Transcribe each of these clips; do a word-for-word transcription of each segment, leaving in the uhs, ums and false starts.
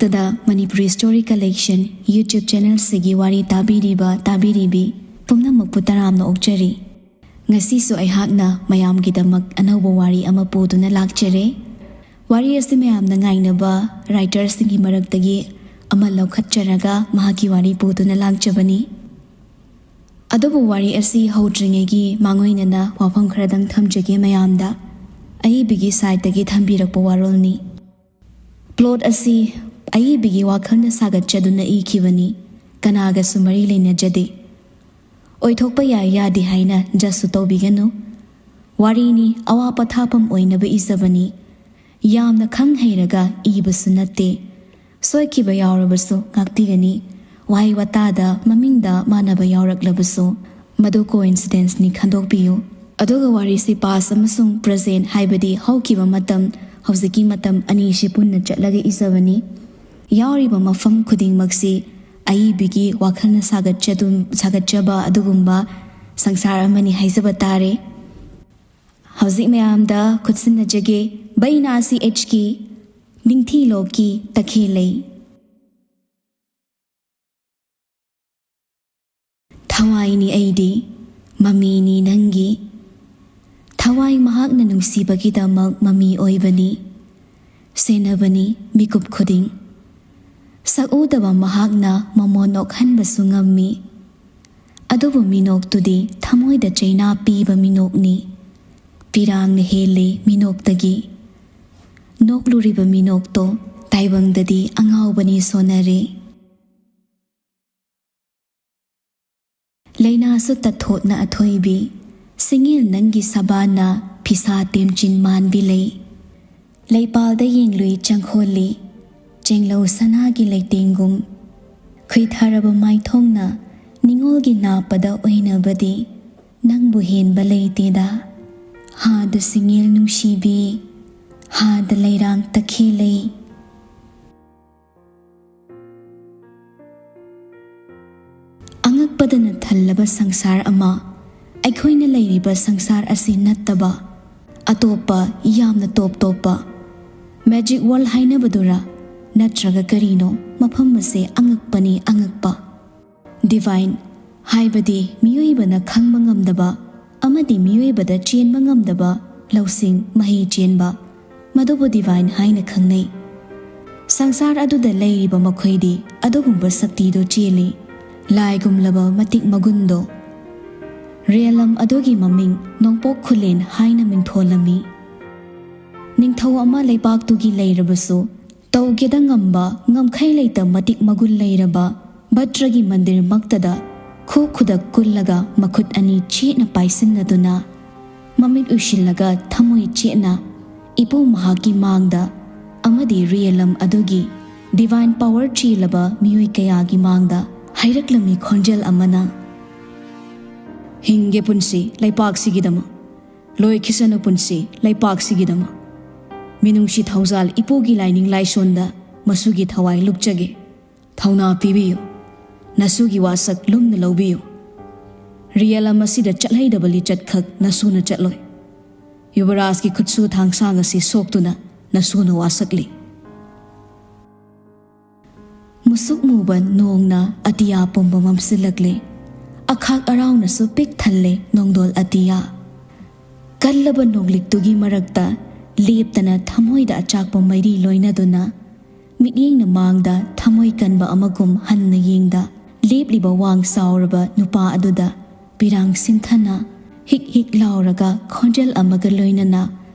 ꯇꯗ Manipuri Story Collection YouTube channel ꯑꯁꯤꯒꯤ ꯋꯥꯔꯤ ꯇꯥꯕꯤꯔꯤꯕ ꯇꯥꯕꯤꯔꯤꯕꯤ ꯄꯨꯝꯅꯃꯛꯄꯨ ꯇꯔꯥꯝꯅ ꯑꯣꯛꯆꯔꯤ꯫ ꯉꯁꯤꯁꯨ ꯑꯩꯍꯥꯛꯅ ꯃꯌꯥꯝꯒꯤꯗꯃꯛ ꯑꯅꯧꯕ ꯋꯥꯔꯤ ꯑꯃ ꯄꯨꯗꯨꯅ ꯂꯥꯛꯆꯔꯦ꯫ ꯋꯥꯔꯤ ꯑꯁꯤ ꯃꯌꯥꯝꯅ ꯉꯥꯏꯅꯕ writer ꯁꯤꯡꯒꯤ ꯃꯔꯛꯇꯒꯤ ꯑꯃ ꯂꯧꯈꯠꯆꯔꯒ ꯃꯍꯥꯛꯀꯤ ꯋꯥꯔꯤ ꯄꯨꯗꯨꯅ ꯂꯥꯛꯆꯕꯅꯤ꯫ ꯑꯗꯨꯕꯨ ꯋꯥꯔꯤ ꯑꯁꯤ ꯍꯧꯗ꯭ꯔꯤꯉꯩꯒꯤ ꯃꯥꯡꯑꯣꯏꯅꯅ ꯋꯥꯐꯝ ꯈꯔꯗꯪ ꯊꯝꯖꯒꯦ ꯃꯌꯥꯝꯗ꯫ ꯑꯏꯕꯒꯤ side ꯇꯒꯤ ꯊꯝꯕꯤꯔꯛꯄ ꯋꯥꯔꯣꯜꯅꯤ꯫ Plot ꯑꯁꯤ ꯑꯏꯕꯒꯤ ꯋꯥꯈꯜꯅ ꯁꯥꯒꯠꯆꯗꯨꯅ ꯏꯈꯤꯕꯅꯤ꯫ ꯀꯅꯥꯒꯁꯨ ꯃꯔꯤ ꯂꯩꯅꯖꯗꯦ꯫ ꯑꯣꯏꯊꯣꯛꯄ ꯌꯥꯏ ꯌꯥꯗꯦ ꯍꯥꯏꯅ judge ꯁꯨ ꯇꯧꯕꯤꯒꯅꯨ꯫ ꯋꯥꯔꯤꯅꯤ, ꯑꯋꯥ ꯄꯣꯊꯥꯐꯝ ꯑꯣꯏꯅꯕ ꯏꯖꯕꯅꯤ꯫ ꯌꯥꯝꯅ ꯈꯪ ꯍꯩꯔꯒ ꯏꯕꯁꯨ ꯅꯠꯇꯦ꯫ ꯁꯣꯏꯈꯤꯕ ꯌꯥꯎꯔꯕꯁꯨ ꯉꯥꯛꯄꯤꯒꯅꯤ꯫ ꯋꯥꯍꯩ ꯋꯥꯇꯥꯗ ꯃꯃꯤꯡꯗ ꯃꯥꯟꯅꯕ ꯌꯥꯎꯔꯛꯂꯕꯁꯨ ꯃꯗꯨ coincidence ꯅꯤ ꯈꯟꯗꯣꯛꯄꯤꯌꯨ꯫ ꯑꯗꯨꯒ ꯋꯥꯔꯤꯁꯤ past ꯑꯃꯁꯨꯡ present, ꯍꯥꯏꯕꯗꯤ ꯍꯧꯈꯤꯕ ꯃꯇꯝ, ꯍꯧꯖꯤꯛꯀꯤ ꯃꯇꯝ ꯑꯅꯤꯁꯤ ꯄꯨꯟꯅ ꯆꯠꯂꯒ ꯏꯖꯕꯅꯤ꯫ ꯌꯥꯎꯔꯤꯕ ꯃꯐꯝ ꯈꯨꯗꯤꯡꯃꯛꯁꯤ ꯑꯏꯕꯤꯒꯤ ꯋꯥꯈꯜꯅ ꯁꯥꯒꯠꯆꯗꯨ-, ꯁꯥꯒꯠꯆꯕ ꯑꯗꯨꯒꯨꯝꯕ ꯁꯪꯁꯥꯔ ꯑꯃꯅꯤ ꯍꯥꯏꯖꯕ ꯇꯥꯔꯦ꯫ ꯍꯧꯖꯤꯛ ꯃꯌꯥꯝꯗ ꯈꯨꯠꯁꯤꯟꯅꯖꯒꯦ, ꯕꯩꯅꯥꯁꯤ ꯑꯦꯆꯀꯤ ꯅꯤꯡꯊꯤꯂꯣꯛꯀꯤ ꯇꯈꯦꯜꯂꯩ꯫ ꯊꯋꯥꯏꯅꯤ ꯑꯩꯗꯤ, ꯃꯃꯤꯅꯤ ꯅꯪꯒꯤ꯫ ꯊꯋꯥꯏ ꯃꯍꯥꯛꯅ ꯅꯨꯡꯁꯤꯕꯒꯤꯗꯃꯛ ꯃꯃꯤ ꯑꯣꯏꯕꯅꯤ, ꯁꯦꯟꯅꯕꯅꯤ ꯃꯤꯀꯨꯞ ꯈꯨꯗꯤꯡ꯫ ꯁꯛꯎꯗꯕ ꯃꯍꯥꯛꯅ ꯃꯃꯣꯟ ꯅꯣꯛꯍꯟꯕꯁꯨ ꯉꯝꯃꯤ꯫ ꯑꯗꯨꯕꯨ ꯃꯤꯅꯣꯛꯇꯨꯗꯤ ꯊꯃꯣꯏꯗ ꯆꯩꯅꯥ ꯄꯤꯕ ꯃꯤꯅꯣꯛꯅꯤ꯫ ꯄꯤꯔꯥꯡꯅ ꯍꯦꯜꯂꯤ ꯃꯤꯅꯣꯛꯇꯒꯤ꯫ ꯅꯣꯛꯂꯨꯔꯤꯕ ꯃꯤꯅꯣꯛꯇꯣ ꯇꯥꯏꯕꯪꯗꯗꯤ ꯑꯉꯥꯎꯕꯅꯤ ꯁꯣꯟꯅꯔꯦ꯫ ꯂꯩꯅꯥꯁꯨ ꯇꯠꯊꯣꯠꯅ ꯑꯊꯣꯏꯕꯤ, ꯁꯤꯡꯉꯤꯜ ꯅꯪꯒꯤ ꯁꯕꯥꯟꯅ ꯐꯤꯁꯥ ꯇꯦꯝꯆꯤꯟ ꯃꯥꯟꯕꯤ ꯂꯩ꯫ ꯂꯩꯄꯥꯜꯗ ꯌꯦꯡꯂꯨꯏ ꯆꯪꯈꯣꯜꯂꯤ, ꯆꯦꯡꯂꯧ ꯁꯅꯥꯒꯤ ꯂꯩꯇꯦꯡꯒꯨꯝ꯫ ꯈꯨꯏꯊꯔꯕ ꯃꯥꯏꯊꯣꯡꯅ ꯅꯤꯉꯣꯜꯒꯤ ꯅꯥꯞꯄꯗ ꯑꯣꯏꯅꯕꯗꯤ ꯅꯪꯕꯨ ꯍꯦꯟꯕ ꯂꯩꯇꯦꯗ꯫ ꯍꯥꯗ ꯁꯤꯡꯉꯤꯜ ꯅꯨꯡꯁꯤꯕꯤ, ꯍꯥꯗ ꯂꯩꯔꯥꯡ ꯇꯈꯦꯜꯂꯩ꯫ ꯑꯉꯛꯄꯗꯅ ꯊꯜꯂꯕ ꯁꯪꯁꯥꯔ ꯑꯃ, ꯑꯩꯈꯣꯏꯅ ꯂꯩꯔꯤꯕ ꯁꯪꯁꯥꯔ ꯑꯁꯤ ꯅꯠꯇꯕ ꯑꯇꯣꯞꯄ ꯌꯥꯝꯅ ꯇꯣꯞ ꯇꯣꯞꯄ, magic world ꯍꯥꯏꯅꯕꯗꯨꯔ? ꯅꯠꯇ꯭ꯔꯒ ꯀꯔꯤꯅꯣ? ꯃꯐꯝ ꯑꯁꯦ ꯑꯉꯛꯄꯅꯤ, ꯑꯉꯛꯄ꯫ ꯗꯤꯚꯥꯏꯟ ꯍꯥꯏꯕꯗꯤ ꯃꯤꯑꯣꯏꯕꯅ ꯈꯪꯕ ꯉꯝꯗꯕ ꯑꯃꯗꯤ ꯃꯤꯑꯣꯏꯕꯗ ꯆꯦꯟꯕ ꯉꯝꯗꯕ ꯂꯧꯁꯤꯡ, ꯃꯍꯩ ꯆꯦꯟꯕ, ꯃꯗꯨꯕꯨ ꯗꯤꯚꯥꯏꯟ ꯍꯥꯏꯅ ꯈꯪꯅꯩ꯫ ꯁꯪꯁꯥꯔ ꯑꯗꯨꯗ ꯂꯩꯔꯤꯕ ꯃꯈꯣꯏꯗꯤ ꯑꯗꯨꯒꯨꯝꯕ ꯁꯛꯇꯤꯗꯨ ꯆꯦꯜꯂꯤ꯫ ꯂꯥꯏꯒꯨꯝꯂꯕ ꯃꯇꯤꯛ ꯃꯒꯨꯟꯗꯣ꯫ ꯔꯤꯌꯦꯂꯝ ꯑꯗꯨꯒꯤ ꯃꯃꯤꯡ ꯅꯣꯡꯄꯣꯛ ꯈꯨꯂꯦꯟ ꯍꯥꯏꯅ ꯃꯤꯡꯊꯣꯜꯂꯝꯃꯤ꯫ ꯅꯤꯡꯊꯧ ꯑꯃ ꯂꯩꯕꯥꯛꯇꯨꯒꯤ ꯂꯩꯔꯕꯁꯨ, ꯇꯧꯒꯦꯗ ꯉꯝꯕ, ꯉꯝꯈꯩ ꯂꯩꯇ ꯃꯇꯤꯛ ꯃꯒꯨꯟ ꯂꯩꯔꯕ ꯚꯠꯇ꯭ꯔꯒꯤ ꯃꯟꯗꯤꯔꯃꯛꯇꯗ ꯈꯨ ꯈꯨꯗꯛ ꯀꯨꯜꯂꯒ, ꯃꯈꯨꯠ ꯑꯅꯤ ꯆꯦꯠꯅ ꯄꯥꯏꯁꯤꯟꯅꯗꯨꯅ, ꯃꯃꯤꯠ ꯎꯏꯁꯤꯜꯂꯒ ꯊꯃꯣꯏ ꯆꯦꯠꯅ ꯏꯄꯨ ꯃꯍꯥꯛꯀꯤ ꯃꯥꯡꯗ ꯑꯃꯗꯤ ꯔꯤꯌꯦꯂꯝ ꯑꯗꯨꯒꯤ ꯗꯤꯚꯥꯏꯟ ꯄꯥꯋꯔ ꯆꯦꯜꯂꯕ ꯃꯤꯑꯣꯏ ꯀꯌꯥꯒꯤ ꯃꯥꯡꯗ ꯍꯥꯏꯔꯛꯂꯝꯃꯤ ꯈꯣꯟꯖꯦꯜ ꯑꯃꯅ, "ꯍꯤꯡꯒꯦ ꯄꯨꯟꯁꯤ ꯂꯩꯄꯥꯛꯁꯤꯒꯤꯗꯃꯛ, ꯂꯣꯏꯈꯤꯁꯅꯨ ꯄꯨꯟꯁꯤ ꯂꯩꯄꯥꯛꯁꯤꯒꯤꯗꯃꯛ꯫ ꯃꯤꯅꯨꯡꯁꯤ ꯊꯧꯖꯥꯜ ꯏꯄꯨꯒꯤ ꯂꯥꯏꯅꯤꯡ ꯂꯥꯏꯁꯣꯟꯗ ꯃꯁꯨꯒꯤ ꯊꯋꯥꯏ ꯂꯨꯞꯆꯒꯦ꯫ ꯊꯧꯅꯥ ꯄꯤꯕꯤꯌꯨ, ꯅꯁꯨꯒꯤ ꯋꯥꯁꯛ ꯂꯨꯝꯅ ꯂꯧꯕꯤꯌꯨ꯫ ꯔꯤꯌꯦꯂꯝ ꯑꯁꯤꯗ ꯆꯠꯍꯩꯗꯕ ꯂꯤꯆꯠꯈꯛ ꯅꯁꯨꯅ ꯆꯠꯂꯣꯏ꯫ ꯌꯨꯕꯔꯥꯖꯀꯤ ꯈꯨꯠꯁꯨ ꯊꯥꯡꯁꯥꯡ ꯑꯁꯤ ꯁꯣꯛꯇꯨꯅ ꯅꯁꯨꯅ ꯋꯥꯁꯛꯂꯤ꯫" ꯃꯨꯁꯨꯛ ꯃꯨꯕ ꯅꯣꯡꯅ ꯑꯇꯤꯌꯥ ꯄꯨꯝꯕ ꯃꯝꯁꯤꯜꯂꯛꯂꯦ꯫ ꯑꯈꯥꯛ ꯑꯔꯥꯎꯅꯁꯨ ꯄꯤꯛ ꯊꯜꯂꯦ ꯅꯣꯡꯗꯣꯜ ꯑꯇꯤꯌꯥ꯫ ꯀꯜꯂꯕ ꯅꯣꯡꯂꯤꯛꯇꯨꯒꯤ ꯃꯔꯛꯇ ꯂꯦꯞꯇꯅ ꯊꯃꯣꯏꯗ ꯑꯆꯥꯛꯄ ꯃꯩꯔꯤ ꯂꯣꯏꯅꯗꯨꯅ ꯃꯤꯠꯌꯦꯡꯅ ꯃꯥꯡꯗ ꯊꯃꯣꯏ ꯀꯟꯕ ꯑꯃꯒꯨꯝ ꯍꯟꯅ ꯌꯦꯡꯗ ꯂꯦꯞꯂꯤꯕ ꯋꯥꯡ ꯆꯥꯎꯔꯕ ꯅꯨꯄꯥ ꯑꯗꯨꯗ ꯄꯤꯔꯥꯡ ꯁꯤꯟꯊꯅ ꯍꯤꯛ ꯍꯤꯛ ꯂꯥꯎꯔꯒ ꯈꯣꯟꯖꯦꯜ ꯑꯃꯒ ꯂꯣꯏꯅꯅ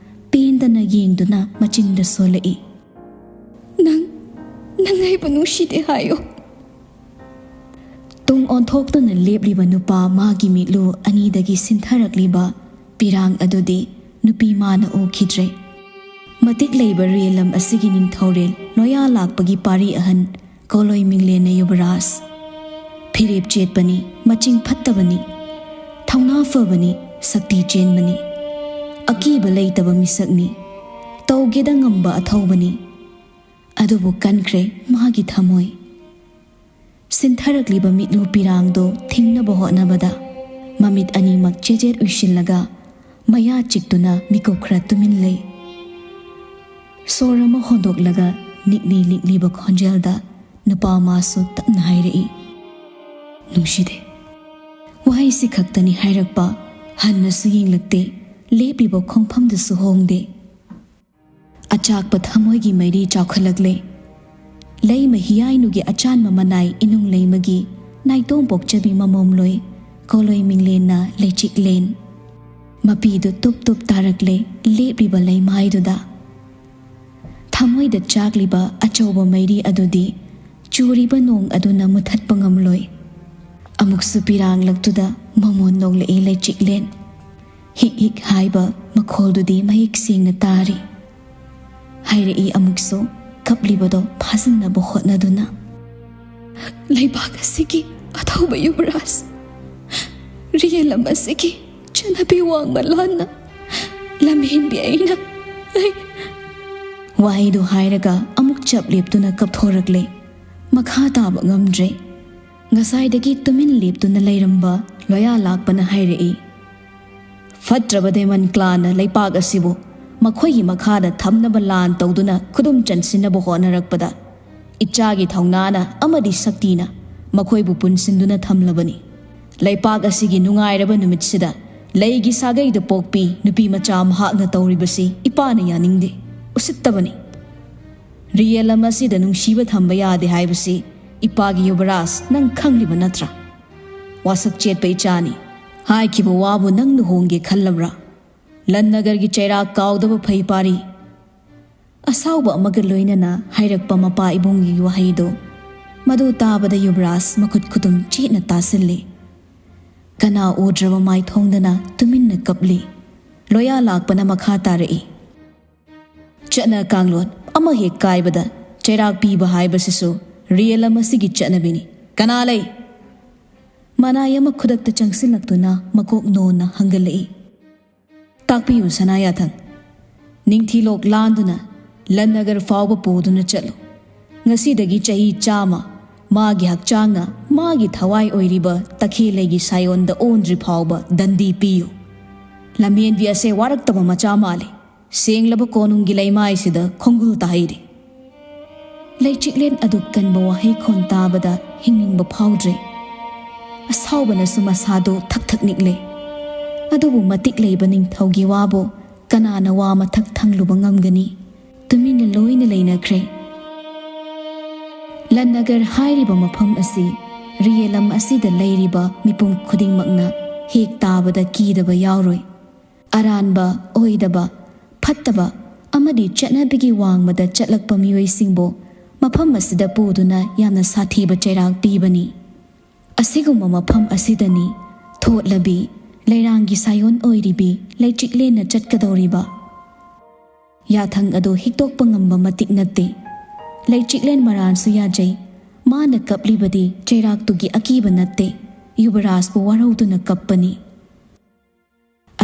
ꯄꯦꯟꯗꯅ ꯌꯦꯡꯗꯨꯅ ꯃꯆꯤꯟꯗ ꯁꯣꯜꯂꯛꯏ, "ꯅꯪ, ꯅꯪ ꯑꯩꯕꯨ ꯅꯨꯡꯁꯤꯗꯦ ꯍꯥꯏꯌꯨ꯫" ꯇꯨꯡ ꯑꯣꯟꯊꯣꯛꯇꯨꯅ ꯂꯦꯞꯂꯤꯕ ꯅꯨꯄꯥ ꯃꯥꯒꯤ ꯃꯤꯠꯂꯨ ꯑꯅꯤꯗꯒꯤ ꯁꯤꯟꯊꯔꯛꯂꯤꯕ ꯄꯤꯔꯥꯡ ꯑꯗꯨꯗꯤ ꯅꯨꯄꯤ ꯃꯥꯅ ꯎꯈꯤꯗ꯭ꯔꯦ꯫ ꯃꯇꯤꯛ ꯂꯩꯕ ꯔꯤꯌꯦꯂꯝ ꯑꯁꯤꯒꯤ ꯅꯤꯡꯊꯧꯔꯦꯜ ꯂꯣꯌꯥ ꯂꯥꯛꯄꯒꯤ ꯄꯥꯔꯤ ꯑꯍꯟ ꯀꯣꯂꯣꯏ ꯃꯤꯡꯂꯦꯟꯅ ꯌꯨꯕꯔꯥꯖ꯫ ꯐꯤꯔꯦꯞ ꯆꯦꯠꯄꯅꯤ, ꯃꯆꯤꯡ ꯐꯠꯇꯕꯅꯤ, ꯊꯧꯅꯥ ꯐꯕꯅꯤ, ꯁꯛꯇꯤ ꯆꯦꯟꯕꯅꯤ, ꯑꯀꯤꯕ ꯂꯩꯇꯕ ꯃꯤꯁꯛꯅꯤ, ꯇꯧꯒꯦꯗ ꯉꯝꯕ ꯑꯊꯧꯕꯅꯤ꯫ ꯑꯗꯨꯕꯨ ꯀꯟꯈ꯭ꯔꯦ ꯃꯥꯒꯤ ꯊꯃꯣꯏ꯫ ꯁꯤꯟꯊꯔꯛꯂꯤꯕ ꯃꯤꯠꯂꯨ ꯄꯤꯔꯥꯡꯗꯣ ꯊꯤꯡꯅꯕ ꯍꯣꯠꯅꯕꯗ ꯃꯃꯤꯠ ꯑꯅꯤꯃꯛ ꯆꯦꯖꯦꯠ ꯎꯏꯁꯤꯜꯂꯒ ꯃꯌꯥ ꯆꯤꯛꯇꯨꯅ ꯃꯤꯀꯨꯞ ꯈꯔ ꯇꯨꯃꯤꯟ ꯂꯩ꯫ ꯁꯣꯔ ꯑꯃ ꯍꯣꯟꯗꯣꯛꯂꯒ ꯅꯤꯛꯂꯤ ꯅꯤꯛꯂꯤꯕ ꯈꯣꯟꯖꯦꯜꯗ ꯅꯨꯄꯥ ꯑꯃꯁꯨ ꯇꯞꯅ ꯍꯥꯏꯔꯛꯏ, "ꯅꯨꯡꯁꯤꯗꯦ"꯫ ꯋꯥꯍꯩꯁꯤ ꯈꯛꯇꯅꯤ ꯍꯥꯏꯔꯛꯄ, ꯍꯟꯅꯁꯨ ꯌꯦꯡꯂꯛꯇꯦ꯫ ꯂꯦꯞꯂꯤꯕ ꯈꯣꯡꯐꯝꯗꯨꯁꯨ ꯍꯣꯡꯗꯦ꯫ ꯑꯆꯥꯛꯄ ꯊꯃꯣꯏꯒꯤ ꯃꯩꯔꯤ ꯆꯥꯎꯈꯠꯂꯛꯂꯦ꯫ ꯂꯩꯃ ꯍꯤꯌꯥꯏꯅꯨꯒꯤ ꯑꯆꯥꯟꯕ ꯃꯅꯥꯏ ꯏꯅꯨꯡ ꯂꯩꯃꯒꯤ ꯅꯥꯏꯇꯣꯝ ꯄꯣꯛꯆꯕꯤ ꯃꯃꯣꯝꯂꯣꯏ ꯀꯣꯂꯣꯏ ꯃꯤꯡꯂꯦꯟꯅ ꯂꯩꯆꯤꯛꯂꯦꯟ꯫ ꯃꯄꯤꯗꯨ ꯇꯨꯞ ꯇꯨꯞ ꯇꯥꯔꯛꯂꯦ ꯂꯦꯞꯂꯤꯕ ꯂꯩꯃꯥꯏꯗꯨꯗ꯫ ꯊꯃꯣꯏꯗ ꯆꯥꯛꯂꯤꯕ ꯑꯆꯧꯕ ꯃꯩꯔꯤ ꯑꯗꯨꯗꯤ ꯆꯨꯔꯤꯕ ꯅꯣꯡ ꯑꯗꯨꯅ ꯃꯨꯊꯠꯄ ꯉꯝꯂꯣꯏ꯫ ꯑꯃꯨꯛꯁꯨ ꯄꯤꯔꯥꯡꯂꯛꯇꯨꯗ ꯃꯃꯣꯟ ꯅꯣꯛꯂꯛꯏ ꯂꯩꯆꯤꯛꯂꯦꯟ꯫ ꯍꯤꯛ ꯍꯤꯛ ꯍꯥꯏꯕ ꯃꯈꯣꯜꯗꯨꯗꯤ ꯃꯌꯦꯛ ꯁꯦꯡꯅ ꯇꯥꯔꯤ꯫ ꯍꯥꯏꯔꯛꯏ ꯑꯃꯨꯛꯁꯨ ꯀꯞꯂꯤꯕꯗꯣ ꯐꯥꯖꯤꯟꯅꯕ ꯍꯣꯠꯅꯗꯨꯅ꯫ "ꯂꯩꯕꯥꯛ ꯑꯁꯤꯒꯤ ꯑꯊꯧꯕ ꯌꯨꯕꯔꯥꯖ, ꯔꯤꯌꯦꯜ ꯑꯃ ꯑꯁꯤꯒꯤ ꯆꯠꯅꯕꯤ ꯋꯥꯡꯃ ꯂꯥꯟꯅ ꯂꯝꯍꯦꯟꯕꯤ ꯑꯩꯅ ꯑꯩ" ꯋꯥꯍꯩꯗꯨ ꯍꯥꯏꯔꯒ ꯑꯃꯨꯛ ꯆꯞ ꯂꯦꯞꯇꯨꯅ ꯀꯞꯊꯣꯔꯛꯂꯦ꯫ ꯃꯈꯥ ꯇꯥꯕ ꯉꯝꯗ꯭ꯔꯦ꯫ ꯉꯁꯥꯏꯗꯒꯤ ꯇꯨꯃꯤꯟ ꯂꯦꯞꯇꯨꯅ ꯂꯩꯔꯝꯕ ꯂꯣꯌꯥ ꯂꯥꯛꯄꯅ ꯍꯥꯏꯔꯛꯏ, "ꯐꯠꯇ꯭ꯔꯕ ꯗꯦꯃꯟ ꯀ꯭ꯂꯥꯟꯅ ꯂꯩꯄꯥꯛ ꯑꯁꯤꯕꯨ ꯃꯈꯣꯏꯒꯤ ꯃꯈꯥꯗ ꯊꯝꯅꯕ ꯂꯥꯟ ꯇꯧꯗꯨꯅ ꯈꯨꯗꯨꯝ ꯆꯟꯁꯤꯟꯅꯕ ꯍꯣꯠꯅꯔꯛꯄꯗ, ꯏꯆꯥꯒꯤ ꯊꯧꯅꯥꯅ ꯑꯃꯗꯤ ꯁꯛꯇꯤꯅ ꯃꯈꯣꯏꯕꯨ ꯄꯨꯟꯁꯤꯟꯗꯨꯅ ꯊꯝꯂꯕꯅꯤ꯫ ꯂꯩꯄꯥꯛ ꯑꯁꯤꯒꯤ ꯅꯨꯡꯉꯥꯏꯔꯕ ꯅꯨꯃꯤꯠꯁꯤꯗ ꯂꯩꯒꯤ ꯁꯥꯒꯩꯗ ꯄꯣꯛꯄꯤ ꯅꯨꯄꯤ ꯃꯆꯥ ꯃꯍꯥꯛꯅ ꯇꯧꯔꯤꯕꯁꯤ ꯏꯄꯥꯅ ꯌꯥꯅꯤꯡꯗꯦ, ꯎꯁꯤꯠꯇꯕꯅꯤ꯫ ꯔꯤꯌꯦꯜ ꯑꯃ ꯑꯁꯤꯗ ꯅꯨꯡꯁꯤꯕ ꯊꯝꯕ ꯌꯥꯗꯦ ꯍꯥꯏꯕꯁꯤ ꯏꯄꯥꯒꯤ ꯌꯨꯕꯔꯥꯖ ꯅꯪ ꯈꯪꯂꯤꯕ ꯅꯠꯇ꯭ꯔꯥ? ꯋꯥꯁꯛ ꯆꯦꯠꯄ ꯏꯆꯥꯅꯤ꯫ ꯍꯥꯏꯈꯤꯕ ꯋꯥꯕꯨ ꯅꯪ ꯂꯨꯍꯣꯡꯒꯦ ꯈꯜꯂꯕ꯭ꯔꯥ? ꯂꯟꯅꯒꯔꯒꯤ ꯆꯩꯔꯥꯛ ꯀꯥꯎꯗꯕ ꯐꯩ ꯄꯥꯔꯤ"꯫ ꯑꯁꯥꯎꯕ ꯑꯃꯒ ꯂꯣꯏꯅꯅ ꯍꯥꯏꯔꯛꯄ ꯃꯄꯥ ꯏꯕꯨꯡꯒꯤ ꯋꯥꯍꯩꯗꯨ ꯃꯗꯨ ꯇꯥꯕꯗ ꯌꯨꯕꯔꯥꯖ ꯃꯈꯨꯠ ꯈꯨꯗꯨꯝ ꯆꯦꯠꯅ ꯇꯥꯁꯤꯜꯂꯤ꯫ ꯀꯅꯥ ꯎꯗ꯭ꯔꯕ ꯃꯥꯏꯊꯣꯡꯗꯅ ꯇꯨꯃꯤꯟꯅ ꯀꯞꯂꯤ꯫ ꯂꯣꯌꯥ ꯂꯥꯛꯄꯅ ꯃꯈꯥ ꯇꯥꯔꯛꯏ, "ꯆꯠꯅ ꯀꯥꯡꯂꯣꯟ ꯑꯃ ꯍꯦꯛ ꯀꯥꯏꯕꯗ ꯆꯩꯔꯥꯛ ꯄꯤꯕ ꯍꯥꯏꯕꯁꯤꯁꯨ ꯔꯤꯌꯦꯜ ꯑꯃ ꯑꯁꯤꯒꯤ ꯆꯠꯅꯕꯤꯅꯤ꯫ ꯀꯅꯥ ꯂꯩ?" ꯃꯅꯥꯏ ꯑꯃ ꯈꯨꯗꯛꯇ ꯆꯪꯁꯤꯜꯂꯛꯇꯨꯅ ꯃꯀꯣꯛ ꯅꯣꯟꯅ ꯍꯪꯒꯠꯂꯛꯏ꯫ "ꯇꯥꯛꯄꯤꯌꯨ ꯁꯅꯥꯌꯥꯊꯪ꯫ ꯅꯤꯡꯊꯤꯂꯣꯛ ꯂꯥꯟꯗꯨꯅ ꯂꯟꯅꯒꯔ ꯐꯥꯎꯕ ꯄꯨꯗꯨꯅ ꯆꯠꯂꯨ꯫ ꯉꯁꯤꯗꯒꯤ ꯆꯍꯤ ꯆꯥꯝꯃ ꯃꯥꯒꯤ ꯍꯛꯆꯥꯡꯅ ꯃꯥꯒꯤ ꯊꯋꯥꯏ ꯑꯣꯏꯔꯤꯕ ꯇꯈꯦꯜꯂꯩꯒꯤ ꯁꯥꯌꯣꯟꯗ ꯑꯣꯟꯗ꯭ꯔꯤ ꯐꯥꯎꯕ ꯗꯟꯗꯤ ꯄꯤꯌꯨ꯫ ꯂꯝꯍꯦꯟꯕꯤ ꯑꯁꯦ ꯋꯥꯔꯛꯇꯕ ꯃꯆꯥ ꯃꯥꯜꯂꯤ꯫ ꯁꯦꯡꯂꯕ ꯀꯣꯅꯨꯡꯒꯤ ꯂꯩꯃꯥꯏꯁꯤꯗ ꯈꯣꯡꯒꯨꯜ ꯇꯥꯍꯩꯔꯤ"꯫ ꯂꯩꯆꯤꯛꯂꯦꯟ ꯑꯗꯨ ꯀꯟꯕ ꯋꯥꯍꯩ ꯈꯣꯟ ꯇꯥꯕꯗ ꯍꯤꯡꯅꯤꯡꯕ ꯐꯥꯎꯗ꯭ꯔꯦ꯫ ꯑꯁꯥꯎꯕꯅꯁꯨ ꯃꯁꯥꯗꯨ ꯊꯛ ꯊꯛ ꯅꯤꯛꯂꯦ꯫ ꯑꯗꯨꯕꯨ ꯃꯇꯤꯛ ꯂꯩꯕ ꯅꯤꯡꯊꯧꯒꯤ ꯋꯥꯕꯨ ꯀꯅꯥꯅ ꯋꯥ ꯃꯊꯛ ꯊꯪꯂꯨꯕ ꯉꯝꯒꯅꯤ? ꯇꯨꯃꯤꯟꯅ ꯂꯣꯏꯅ ꯂꯩꯅꯈ꯭ꯔꯦ꯫ ꯂꯟꯅꯒꯔ ꯍꯥꯏꯔꯤꯕ ꯃꯐꯝ ꯑꯁꯤ ꯔꯤꯌꯦꯂꯝ ꯑꯁꯤꯗ ꯂꯩꯔꯤꯕ ꯃꯤꯄꯨꯝ ꯈꯨꯗꯤꯡꯃꯛꯅ ꯍꯦꯛ ꯇꯥꯕꯗ ꯀꯤꯗꯕ ꯌꯥꯎꯔꯣꯏ꯫ ꯑꯔꯥꯟꯕ, ꯑꯣꯏꯗꯕ, ꯐꯠꯇꯕ ꯑꯃꯗꯤ ꯆꯠꯅꯕꯤꯒꯤ ꯋꯥꯡꯃꯗ ꯆꯠꯂꯛꯄ ꯃꯤꯑꯣꯏꯁꯤꯡꯕꯨ ꯃꯐꯝ ꯑꯁꯤꯗ ꯄꯨꯗꯨꯅ ꯌꯥꯝꯅ ꯁꯥꯊꯤꯕ ꯆꯩꯔꯥꯛ ꯄꯤꯕꯅꯤ꯫ ꯑꯁꯤꯒꯨꯝꯕ ꯃꯐꯝ ꯑꯁꯤꯗꯅꯤ ꯊꯣꯠꯂꯕꯤ, ꯂꯩꯔꯥꯡꯒꯤ ꯁꯥꯌꯣꯟ ꯑꯣꯏꯔꯤꯕꯤ ꯂꯩꯆꯤꯛꯂꯦꯟꯅ ꯆꯠꯀꯗꯧꯔꯤꯕ꯫ ꯌꯥꯊꯪ ꯑꯗꯨ ꯍꯤꯛꯇꯣꯛꯄ ꯉꯝꯕ ꯃꯇꯤꯛ ꯅꯠꯇꯦ꯫ ꯂꯩꯆꯤꯛꯂꯦꯟ ꯃꯔꯥꯟꯁꯨ ꯌꯥꯖꯩ꯫ ꯃꯥꯅ ꯀꯞꯂꯤꯕꯗꯤ ꯆꯩꯔꯥꯛꯇꯨꯒꯤ ꯑꯀꯤꯕ ꯅꯠꯇꯦ, ꯌꯨꯕꯔꯥꯖꯄꯨ ꯋꯥꯔꯧꯗꯨꯅ ꯀꯞꯄꯅꯤ꯫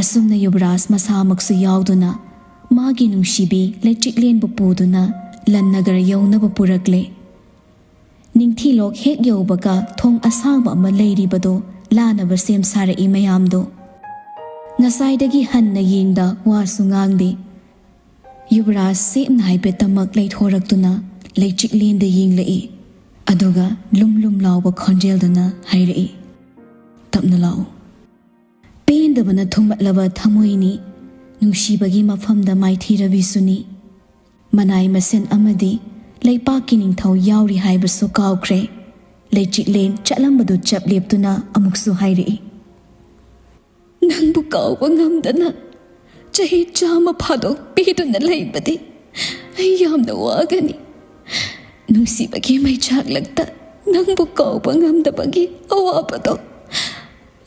ꯑꯁꯨꯝꯅ ꯌꯨꯕꯔꯥꯖ ꯃꯁꯥꯃꯛꯁꯨ ꯌꯥꯎꯗꯨꯅ ꯃꯥꯒꯤ ꯅꯨꯡꯁꯤꯕꯤ ꯂꯩꯆꯤꯛꯂꯦꯟꯕꯨ ꯄꯨꯗꯨꯅ ꯂꯟꯅꯒꯔ ꯌꯧꯅꯕ ꯄꯨꯔꯛꯂꯦ꯫ ꯅꯤꯡꯊꯤꯂꯣꯛ ꯍꯦꯛ ꯌꯧꯕꯒ ꯊꯣꯡ ꯑꯁꯥꯡꯕ ꯑꯃ ꯂꯩꯔꯤꯕꯗꯣ ꯂꯥꯟꯅꯕ ꯁꯦꯝ ꯁꯥꯔꯛꯏ ꯃꯌꯥꯝꯗꯣ꯫ ꯉꯁꯥꯏꯗꯒꯤ ꯍꯟꯅ ꯌꯦꯡꯗ ꯋꯥꯁꯨ ꯉꯥꯡꯗꯦ꯫ ꯌꯨꯕꯔꯥꯖ ꯁꯦꯞꯅ ꯍꯥꯏꯐꯦꯠꯇꯃꯛ ꯂꯩꯊꯣꯔꯛꯇꯨꯅ ꯂꯩꯆꯤꯛꯂꯦꯟꯗ ꯌꯦꯡꯂꯛꯏ꯫ ꯑꯗꯨꯒ ꯂꯨꯝ ꯂꯨꯝ ꯂꯥꯎꯕ ꯈꯣꯟꯖꯦꯜꯗꯨꯅ ꯍꯥꯏꯔꯛꯏ, "ꯇꯞꯅ ꯂꯥꯛꯎ꯫ ꯄꯦꯟꯗꯕꯅ ꯊꯨꯝꯃꯠꯂꯕ ꯊꯃꯣꯏꯅꯤ, ꯅꯨꯡꯁꯤꯕꯒꯤ ꯃꯐꯝꯗ ꯃꯥꯏꯊꯤꯔꯕꯤꯁꯨꯅꯤ꯫ ꯃꯅꯥꯏ ꯃꯁꯦꯟ ꯑꯃꯗꯤ ꯂꯩꯄꯥꯛꯀꯤ ꯅꯤꯡꯊꯧ ꯌꯥꯎꯔꯤ ꯍꯥꯏꯕꯁꯨ ꯀꯥꯎꯈ꯭ꯔꯦ"꯫ ꯂꯩꯆꯤꯛꯂꯦꯟ ꯆꯠꯂꯝꯕꯗꯨ ꯆꯞ ꯂꯦꯞꯇꯨꯅ ꯑꯃꯨꯛꯁꯨ ꯍꯥꯏꯔꯛꯏ, "ꯅꯪꯕꯨ ꯀꯥꯎꯕ ꯉꯝꯗꯅ ꯆꯍꯤ ꯆꯥꯝꯃ ꯐꯥꯗꯣꯛ ꯄꯤꯗꯨꯅ ꯂꯩꯕꯗꯤ ꯑꯩ ꯌꯥꯝꯅ ꯋꯥꯒꯅꯤ꯫ ꯅꯨꯡꯁꯤꯕꯒꯤ ꯃꯩꯆꯥꯛꯂꯛꯇ ꯅꯪꯕꯨ ꯀꯥꯎꯕ ꯉꯝꯗꯕꯒꯤ ꯑꯋꯥꯕꯗꯣ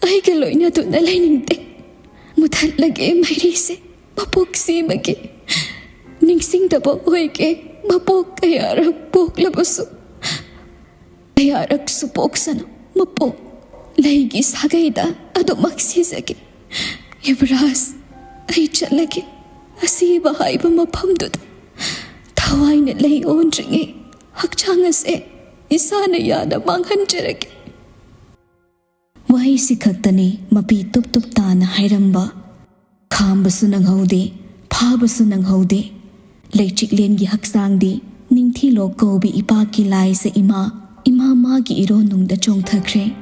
ꯑꯩꯒ ꯂꯣꯏꯅꯗꯨꯅ ꯂꯩꯅꯤꯡꯗꯦ꯫ ꯃꯨꯊꯠꯂꯒꯦ ꯃꯩꯔꯤꯁꯦ ꯃꯄꯣꯛ ꯁꯤꯃꯒꯤ꯫ ꯅꯤꯡꯁꯤꯡꯗꯕ ꯑꯣꯏꯒꯦ ꯃꯄꯣꯛ ꯀꯌꯥꯔꯛ ꯄꯣꯛꯂꯕꯁꯨ꯫ ꯀꯌꯥꯔꯛꯁꯨ ꯄꯣꯛꯁꯅꯨ ꯃꯄꯣꯛ꯫ ꯂꯩꯒꯤ ꯁꯥꯒꯩꯗ ꯑꯗꯨꯃꯛ ꯁꯤꯖꯒꯦ꯫ ꯌꯨꯕꯔꯥꯖ, ꯑꯩ ꯆꯠꯂꯒꯦ꯫ ꯑꯁꯤꯕ ꯍꯥꯏꯕ ꯃꯐꯝꯗꯨꯗ ꯊꯋꯥꯏꯅ ꯂꯩ ꯑꯣꯟꯗ꯭ꯔꯤꯉꯩ ꯍꯛꯆꯥꯡ ꯑꯁꯦ ꯏꯁꯥꯅ ꯌꯥꯅ ꯃꯥꯡꯍꯟꯖꯔꯒꯦ"꯫ ꯋꯥꯍꯩꯁꯤ ꯈꯛꯇꯅꯤ ꯃꯄꯤ ꯇꯨꯞ ꯇꯨꯞ ꯇꯥꯅ ꯍꯥꯏꯔꯝꯕ꯫ ꯈꯥꯝꯕꯁꯨ ꯅꯪꯍꯧꯗꯦ, ꯐꯥꯕꯁꯨ ꯅꯪꯍꯧꯗꯦ꯫ ꯂꯩꯆꯤꯛꯂꯦꯟꯒꯤ ꯍꯛꯆꯥꯡꯗꯤ ꯅꯤꯡꯊꯤꯂꯣꯛ ꯀꯧꯕꯤ ꯏꯄꯥꯛꯀꯤ ꯂꯥꯏꯁꯦ ꯏꯃꯥ, ꯏꯃꯥ ꯃꯥꯒꯤ ꯏꯔꯣꯟꯅꯨꯡꯗ ꯆꯣꯡꯊꯈ꯭ꯔꯦ꯫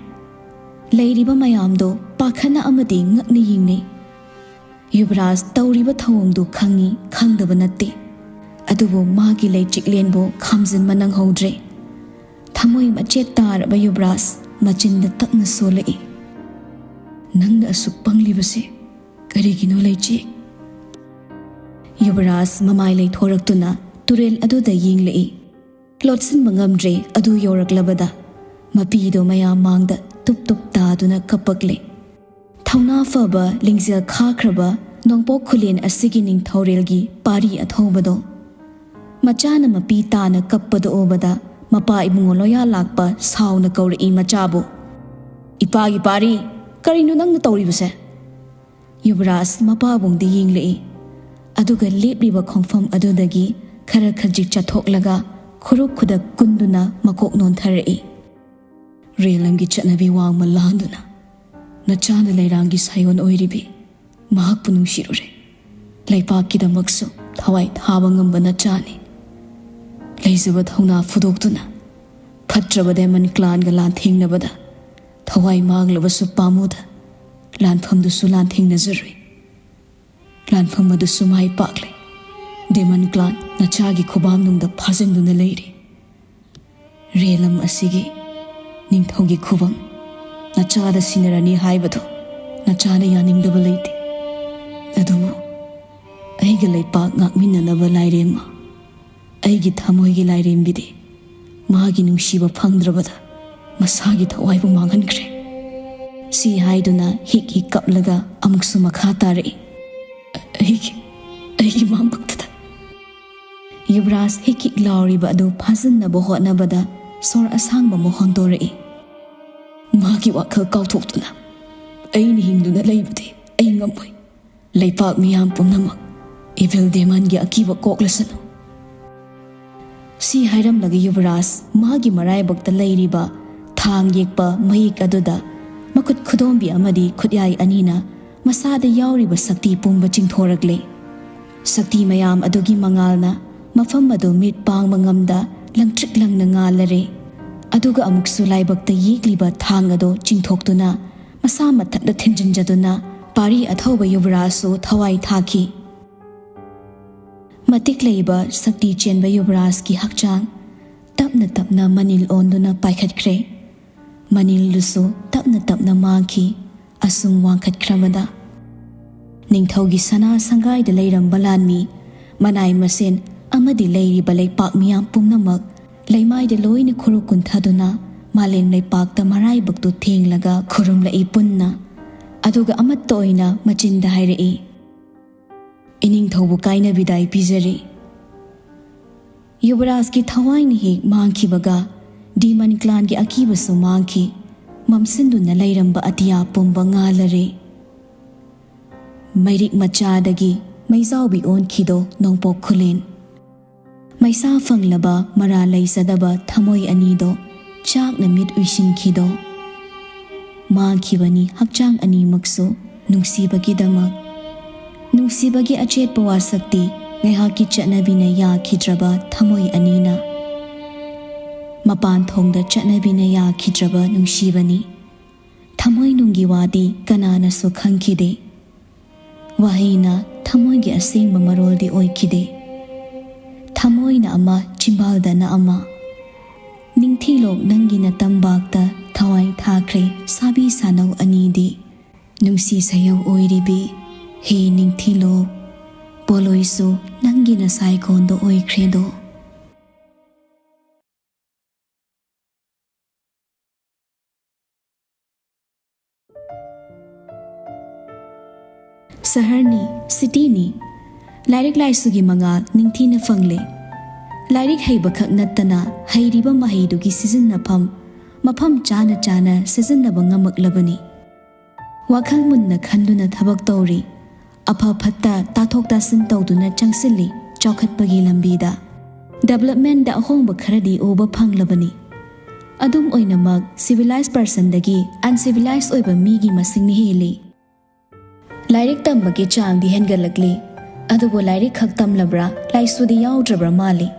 ꯂꯩꯔꯤꯕ ꯃꯌꯥꯝꯗꯣ ꯄꯥꯈꯠꯅ ꯑꯃꯗꯤ ꯉꯛꯅ ꯌꯦꯡꯅꯩ꯫ ꯌꯨꯕꯔꯥꯖ ꯇꯧꯔꯤꯕ ꯊꯧꯑꯣꯡꯗꯨ ꯈꯪꯏ, ꯈꯪꯗꯕ ꯅꯠꯇꯦ꯫ ꯑꯗꯨꯕꯨ ꯃꯥꯒꯤ ꯂꯩꯆꯤꯛꯂꯦꯟꯕꯨ ꯈꯥꯝꯖꯤꯟꯕ ꯅꯪꯍꯧꯗ꯭ꯔꯦ꯫ ꯊꯃꯣꯏ ꯃꯆꯦꯠ ꯇꯥꯔꯕ ꯌꯨꯕꯔꯥꯖ ꯃꯆꯤꯟꯗ ꯇꯞꯅ ꯁꯣꯜꯂꯛꯏ, "ꯅꯪꯅ ꯑꯁꯨꯛ ꯄꯪꯂꯤꯕꯁꯦ ꯀꯔꯤꯒꯤꯅꯣ, ꯂꯩꯆꯤꯛ?" ꯌꯨꯕꯔꯥꯖ ꯃꯃꯥꯏ ꯂꯩꯊꯣꯔꯛꯇꯨꯅ ꯇꯨꯔꯦꯜ ꯑꯗꯨꯗ ꯌꯦꯡꯂꯛꯏ꯫ ꯂꯣꯠꯁꯤꯟꯕ ꯉꯝꯗ꯭ꯔꯦ ꯑꯗꯨ ꯌꯧꯔꯛꯂꯕꯗ꯫ ꯃꯄꯤꯗꯣ ꯃꯌꯥꯝ ꯃꯥꯡꯗ ꯇꯨꯞ ꯇꯨꯞ ꯇꯥꯗꯨꯅ ꯀꯞꯄꯛꯂꯦ꯫ ꯊꯧꯅꯥ ꯐꯕ, ꯂꯤꯡꯖꯦꯜ ꯈꯥꯈ꯭ꯔꯕ ꯅꯣꯡꯄꯣꯛ ꯈꯨꯂꯦꯟ ꯑꯁꯤꯒꯤ ꯅꯤꯡꯊꯧꯔꯦꯜꯒꯤ ꯄꯥꯔꯤ ꯑꯊꯧꯕꯗꯣ꯫ ꯃꯆꯥꯅ ꯃꯄꯤ ꯇꯥꯅ ꯀꯞꯄꯗꯨ ꯎꯕꯗ ꯃꯄꯥ ꯏꯕꯨꯡꯉꯣ ꯂꯣꯌꯥ ꯂꯥꯛꯄ ꯁꯥꯎꯅ ꯀꯧꯔꯛꯏ ꯃꯆꯥꯕꯨ, "ꯏꯄꯥꯒꯤ ꯄꯥꯔꯤ, ꯀꯔꯤꯅꯣ ꯅꯪꯅ ꯇꯧꯔꯤꯕꯁꯦ?" ꯌꯨꯕꯔꯥꯖ ꯃꯄꯥꯕꯨꯡꯗ ꯌꯦꯡꯂꯛꯏ꯫ ꯑꯗꯨꯒ ꯂꯦꯞꯂꯤꯕ ꯈꯣꯡꯐꯝ ꯑꯗꯨꯗꯒꯤ ꯈꯔ ꯈꯖꯤꯛ ꯆꯠꯊꯣꯛꯂꯒ ꯈꯨꯔꯨ ꯈꯨꯗꯛ ꯀꯨꯟꯗꯨꯅ ꯃꯀꯣꯛ ꯅꯣꯟꯊꯔꯛꯏ꯫ ꯔꯦꯂꯝꯒꯤ ꯆꯠꯅꯕꯤ ꯋꯥꯡꯃ ꯂꯥꯟꯗꯨꯅ ꯅꯆꯥꯅ ꯂꯩꯔꯥꯡꯒꯤ ꯁꯥꯏꯑꯣꯟ ꯑꯣꯏꯔꯤꯕꯤ ꯃꯍꯥꯛꯄꯨ ꯅꯨꯡꯁꯤꯔꯨꯔꯦ꯫ ꯂꯩꯄꯥꯛꯀꯤꯗꯃꯛꯁꯨ ꯊꯋꯥꯏ ꯊꯥꯕ ꯉꯝꯕ ꯅꯆꯥꯅꯤ꯫ ꯂꯩꯖꯕ ꯊꯧꯅꯥ ꯐꯨꯗꯣꯛꯇꯨꯅ ꯐꯠꯇ꯭ꯔꯕ ꯗꯦꯃꯟ ꯀ꯭ꯂꯥꯟꯒ ꯂꯥꯟꯊꯦꯡꯅꯕꯗ ꯊꯋꯥꯏ ꯃꯥꯡꯂꯕꯁꯨ ꯄꯥꯝꯃꯨꯗ ꯂꯥꯟꯐꯝꯗꯨꯁꯨ ꯂꯥꯟꯊꯦꯡꯅꯖꯔꯨꯏ꯫ ꯂꯥꯟꯐꯝ ꯑꯗꯨꯁꯨ ꯃꯥꯏ ꯄꯥꯛꯂꯦ꯫ ꯗꯦꯃꯟ ꯀ꯭ꯂꯥꯟ ꯅꯆꯥꯒꯤ ꯈꯨꯕꯥꯝꯅꯨꯡꯗ ꯐꯥꯖꯤꯟꯗꯨꯅ ꯂꯩꯔꯤ꯫ ꯔꯦꯂꯝ ꯑꯁꯤꯒꯤ ꯅꯤꯡꯊꯧꯒꯤ ꯈꯨꯕꯝ ꯅꯆꯥꯗ ꯁꯤꯟꯅꯔꯅꯤ ꯍꯥꯏꯕꯗꯨ ꯅꯆꯥꯅ ꯌꯥꯅꯤꯡꯗꯕ ꯂꯩꯇꯦ꯫ ꯑꯗꯨꯕꯨ ꯑꯩꯒ ꯂꯩꯄꯥꯛ ꯉꯥꯛꯃꯤꯟꯅꯅꯕ ꯂꯥꯏꯔꯦꯝꯃ, ꯑꯩꯒꯤ ꯊꯃꯣꯏꯒꯤ ꯂꯥꯏꯔꯦꯝꯕꯤꯗꯤ ꯃꯥꯒꯤ ꯅꯨꯡꯁꯤꯕ ꯐꯪꯗ꯭ꯔꯕꯗ ꯃꯁꯥꯒꯤ ꯊꯋꯥꯏꯕꯨ ꯃꯥꯡꯍꯟꯈ꯭ꯔꯦ꯫ ꯁꯤ ꯍꯥꯏꯗꯨꯅ ꯍꯤꯛ ꯍꯤꯛ ꯀꯞꯂꯒ ꯑꯃꯨꯛꯁꯨ ꯃꯈꯥ ꯇꯥꯔꯛꯏ꯫ ꯑꯩꯒꯤ, ꯑꯩꯒꯤ ꯃꯥꯡꯕꯛꯇꯨꯗ꯫ ꯌꯨꯕꯔꯥꯖ ꯍꯤꯛ ꯍꯤꯛ ꯂꯥꯎꯔꯤꯕ ꯑꯗꯨ ꯐꯥꯖꯤꯟꯅꯕ ꯍꯣꯠꯅꯕꯗ ꯁꯣꯔ ꯑꯁꯥꯡꯕ ꯑꯃ ꯍꯣꯟꯗꯣꯔꯛꯏ꯫ ꯃꯥꯒꯤ ꯋꯥꯈꯜ ꯀꯥꯎꯊꯣꯛꯇꯨꯅ ꯑꯩꯅ ꯍꯤꯡꯗꯨꯅ ꯂꯩꯕꯗꯤ ꯑꯩ ꯉꯝꯃꯣꯏ꯫ ꯂꯩꯄꯥꯛ ꯃꯤꯌꯥꯝ ꯄꯨꯝꯅꯃꯛ ꯏꯚꯤꯜ ꯗꯦꯃꯟꯒꯤ ꯑꯀꯤꯕ ꯀꯣꯛꯂꯁꯅꯨ꯫ ꯁꯤ ꯍꯥꯏꯔꯝꯂꯒ ꯌꯨꯕꯔꯥꯖ ꯃꯥꯒꯤ ꯃꯔꯥꯏꯕꯛꯇ ꯂꯩꯔꯤꯕ ꯊꯥꯡ ꯌꯦꯛꯄ ꯃꯌꯦꯛ ꯑꯗꯨꯗ ꯃꯈꯨꯠ ꯈꯨꯗꯣꯝꯕꯤ ꯑꯃꯗꯤ ꯈꯨꯠꯌꯥꯏ ꯑꯅꯤꯅ ꯃꯁꯥꯗ ꯌꯥꯎꯔꯤꯕ ꯁꯛꯇꯤ ꯄꯨꯝꯕ ꯆꯤꯡꯊꯣꯔꯛꯂꯦ꯫ ꯁꯛꯇꯤ ꯃꯌꯥꯝ ꯑꯗꯨꯒꯤ ꯃꯉꯥꯜꯅ ꯃꯐꯝ ꯑꯗꯨ ꯃꯤꯠ ꯄꯥꯡꯕ ꯉꯝꯗ ꯂꯪꯇ꯭ꯔꯤꯛ ꯂꯪꯅ ꯉꯥꯜꯂꯔꯦ꯫ ꯑꯗꯨꯒ ꯑꯃꯨꯛꯁꯨ ꯂꯥꯏꯕꯛꯇ ꯌꯦꯛꯂꯤꯕ ꯊꯥꯡ ꯑꯗꯨ ꯆꯤꯡꯊꯣꯛꯇꯨꯅ ꯃꯁꯥ ꯃꯊꯟꯇ ꯊꯤꯟꯖꯤꯟꯖꯗꯨꯅ ꯄꯥꯔꯤ ꯑꯊꯧꯕ ꯌꯨꯕꯔꯥꯖꯁꯨ ꯊꯋꯥꯏ ꯊꯥꯈꯤ꯫ ꯃꯇꯤꯛ ꯂꯩꯕ ꯁꯛꯇꯤ ꯆꯦꯟꯕ ꯌꯨꯕꯔꯥꯖꯀꯤ ꯍꯛꯆꯥꯡ ꯇꯞꯅ ꯇꯞꯅ ꯃꯅꯤꯜ ꯑꯣꯟꯗꯨꯅ ꯄꯥꯏꯈꯠꯈ꯭ꯔꯦ꯫ ꯃꯅꯤꯜꯗꯨꯁꯨ ꯇꯞꯅ ꯇꯞꯅ ꯃꯥꯡꯈꯤ꯫ ꯑꯁꯨꯝ ꯋꯥꯡꯈꯠꯈ꯭ꯔꯕꯗ ꯅꯤꯡꯊꯧꯒꯤ ꯁꯅꯥ ꯁꯪꯒꯥꯏꯗ ꯂꯩꯔꯝꯕ ꯂꯥꯟꯃꯤ, ꯃꯅꯥꯏ ꯃꯁꯤꯟ ꯑꯃꯗꯤ ꯂꯩꯔꯤꯕ ꯂꯩꯄꯥꯛ ꯃꯤꯌꯥꯝ ꯄꯨꯝꯅꯃꯛ ꯂꯩꯃꯥꯏꯗ ꯂꯣꯏꯅ ꯈꯨꯔꯨ ꯀꯨꯟꯊꯗꯨꯅ ꯃꯥꯂꯦꯝ ꯂꯩꯄꯥꯛꯇ ꯃꯔꯥꯏꯕꯛꯇꯨ ꯊꯦꯡꯂꯒ ꯈꯨꯔꯨꯝꯂꯛꯏ ꯄꯨꯟꯅ꯫ ꯑꯗꯨꯒ ꯑꯃꯠꯇ ꯑꯣꯏꯅ ꯃꯆꯤꯟꯗ ꯍꯥꯏꯔꯛꯏ, "ꯏꯅꯤꯡꯊꯧꯕꯨ ꯀꯥꯏꯅꯕꯤꯗꯥꯏ ꯄꯤꯖꯔꯤ"꯫ ꯌꯨꯕꯔꯥꯖꯀꯤ ꯊꯋꯥꯏꯅ ꯍꯦꯛ ꯃꯥꯡꯈꯤꯕꯒ ꯗꯤꯃꯟ ꯀ꯭ꯂꯥꯟꯒꯤ ꯑꯀꯤꯕꯁꯨ ꯃꯥꯡꯈꯤ꯫ ꯃꯝꯁꯤꯟꯗꯨꯅ ꯂꯩꯔꯝꯕ ꯑꯇꯤꯌꯥ ꯄꯨꯝꯕ ꯉꯥꯜꯂꯔꯦ꯫ ꯃꯩꯔꯤꯛ ꯃꯆꯥꯗꯒꯤ ꯃꯩꯖꯥꯎꯕꯤ ꯑꯣꯟꯈꯤꯗꯣ ꯅꯣꯡꯄꯣꯛ ꯈꯨꯂꯦꯟ꯫ ꯃꯩꯁꯥ ꯐꯪꯂꯕ ꯃꯔꯥ ꯂꯩꯖꯗꯕ ꯊꯃꯣꯏ ꯑꯅꯤꯗꯣ ꯆꯥꯛꯅ ꯃꯤꯠ ꯎꯏꯁꯤꯟꯈꯤꯗꯣ꯫ ꯃꯥꯡꯈꯤꯕꯅꯤ ꯍꯛꯆꯥꯡ ꯑꯅꯤꯃꯛꯁꯨ ꯅꯨꯡꯁꯤꯕꯒꯤꯗꯃꯛ꯫ ꯅꯨꯡꯁꯤꯕꯒꯤ ꯑꯆꯦꯠꯄ ꯋꯥꯁꯛꯇꯤ ꯉꯥꯏꯍꯥꯛꯀꯤ ꯆꯠꯅꯕꯤꯅ ꯌꯥꯈꯤꯗ꯭ꯔꯕ ꯊꯃꯣꯏ ꯑꯅꯤꯅ꯫ ꯃꯄꯥꯟ ꯊꯣꯡꯗ ꯆꯠꯅꯕꯤꯅ ꯌꯥꯈꯤꯗ꯭ꯔꯕ ꯅꯨꯡꯁꯤꯕꯅꯤ꯫ ꯊꯃꯣꯏꯅꯨꯡꯒꯤ ꯋꯥꯗꯤ ꯀꯅꯥꯅꯁꯨ ꯈꯪꯈꯤꯗꯦ꯫ ꯋꯥꯍꯩꯅ ꯊꯃꯣꯏꯒꯤ ꯑꯁꯦꯡꯕ ꯃꯔꯣꯜꯗꯤ ꯑꯣꯏꯈꯤꯗꯦ꯫ ꯊꯃꯣꯏꯅ ꯑꯃ, ꯆꯤꯝꯕꯥꯜꯗꯅ ꯑꯃ꯫ ꯅꯤꯡꯊꯤꯂꯣꯛ ꯅꯪꯒꯤ ꯅꯇꯝꯕꯥꯛꯇ ꯊꯋꯥꯏ ꯊꯥꯈ꯭ꯔꯦ ꯁꯥꯕꯤ ꯁꯥꯅꯧ ꯑꯅꯤꯗꯤ꯫ ꯅꯨꯡꯁꯤ ꯁꯌꯧ ꯑꯣꯏꯔꯤꯕꯤ ꯍꯦ ꯅꯤꯡꯊꯤꯂꯣꯛ, ꯄꯣꯂꯣꯏꯁꯨ ꯅꯪꯒꯤ ꯅꯁꯥꯏꯀꯣꯟꯗꯣ ꯑꯣꯏꯈ꯭ꯔꯦꯗꯣ꯫ ꯁꯍꯔꯅꯤ, ꯁꯤꯇꯤꯅꯤ, ꯂꯥꯏꯔꯤꯛ ꯂꯥꯏꯁꯨꯒꯤ ꯃꯉꯥꯜ ꯅꯤꯡꯊꯤꯅ ꯐꯪꯂꯦ꯫ ꯂꯥꯏꯔꯤꯛ ꯍꯩꯕꯈꯛ ꯅꯠꯇꯅ ꯍꯩꯔꯤꯕ ꯃꯍꯩꯗꯨꯒꯤ ꯁꯤꯖꯤꯟꯅꯐꯝ ꯃꯐꯝ ꯆꯥꯅ ꯆꯥꯅ ꯁꯤꯖꯤꯟꯅꯕ ꯉꯝꯃꯛꯂꯕꯅꯤ꯫ ꯋꯥꯈꯜ ꯃꯨꯟꯅ ꯈꯟꯗꯨꯅ ꯊꯕꯛ ꯇꯧꯔꯤ꯫ ꯑꯐ ꯐꯠꯇ ꯇꯥꯊꯣꯛ ꯇꯥꯁꯤꯟ ꯇꯧꯗꯨꯅ ꯆꯪꯁꯤꯜꯂꯤ ꯆꯥꯎꯈꯠꯄꯒꯤ ꯂꯝꯕꯤꯗ꯫ ꯗꯦꯕꯂꯞꯃꯦꯟꯗ ꯑꯍꯣꯡꯕ ꯈꯔꯗꯤ ꯎꯕ ꯐꯪꯂꯕꯅꯤ꯫ ꯑꯗꯨꯝ ꯑꯣꯏꯅꯃꯛ, ꯁꯤꯚꯤꯂꯥꯏꯖ ꯄꯔꯁꯟꯗꯒꯤ ꯑꯟꯁꯤꯚꯤꯂꯥꯏꯖ ꯑꯣꯏꯕ ꯃꯤꯒꯤ ꯃꯁꯤꯡꯅ ꯍꯦꯜꯂꯤ꯫ ꯂꯥꯏꯔꯤꯛ ꯇꯝꯕꯒꯤ ꯆꯥꯡꯗꯤ ꯍꯦꯟꯒꯠꯂꯛꯂꯤ꯫ ꯑꯗꯨꯕꯨ ꯂꯥꯏꯔꯤꯛ ꯈꯛ ꯇꯝꯂꯕ꯭ꯔꯥ, ꯂꯥꯏꯁꯨꯗꯤ ꯌꯥꯎꯗ꯭ꯔꯕ꯭ꯔꯥ ꯃꯥꯜꯂꯤ꯫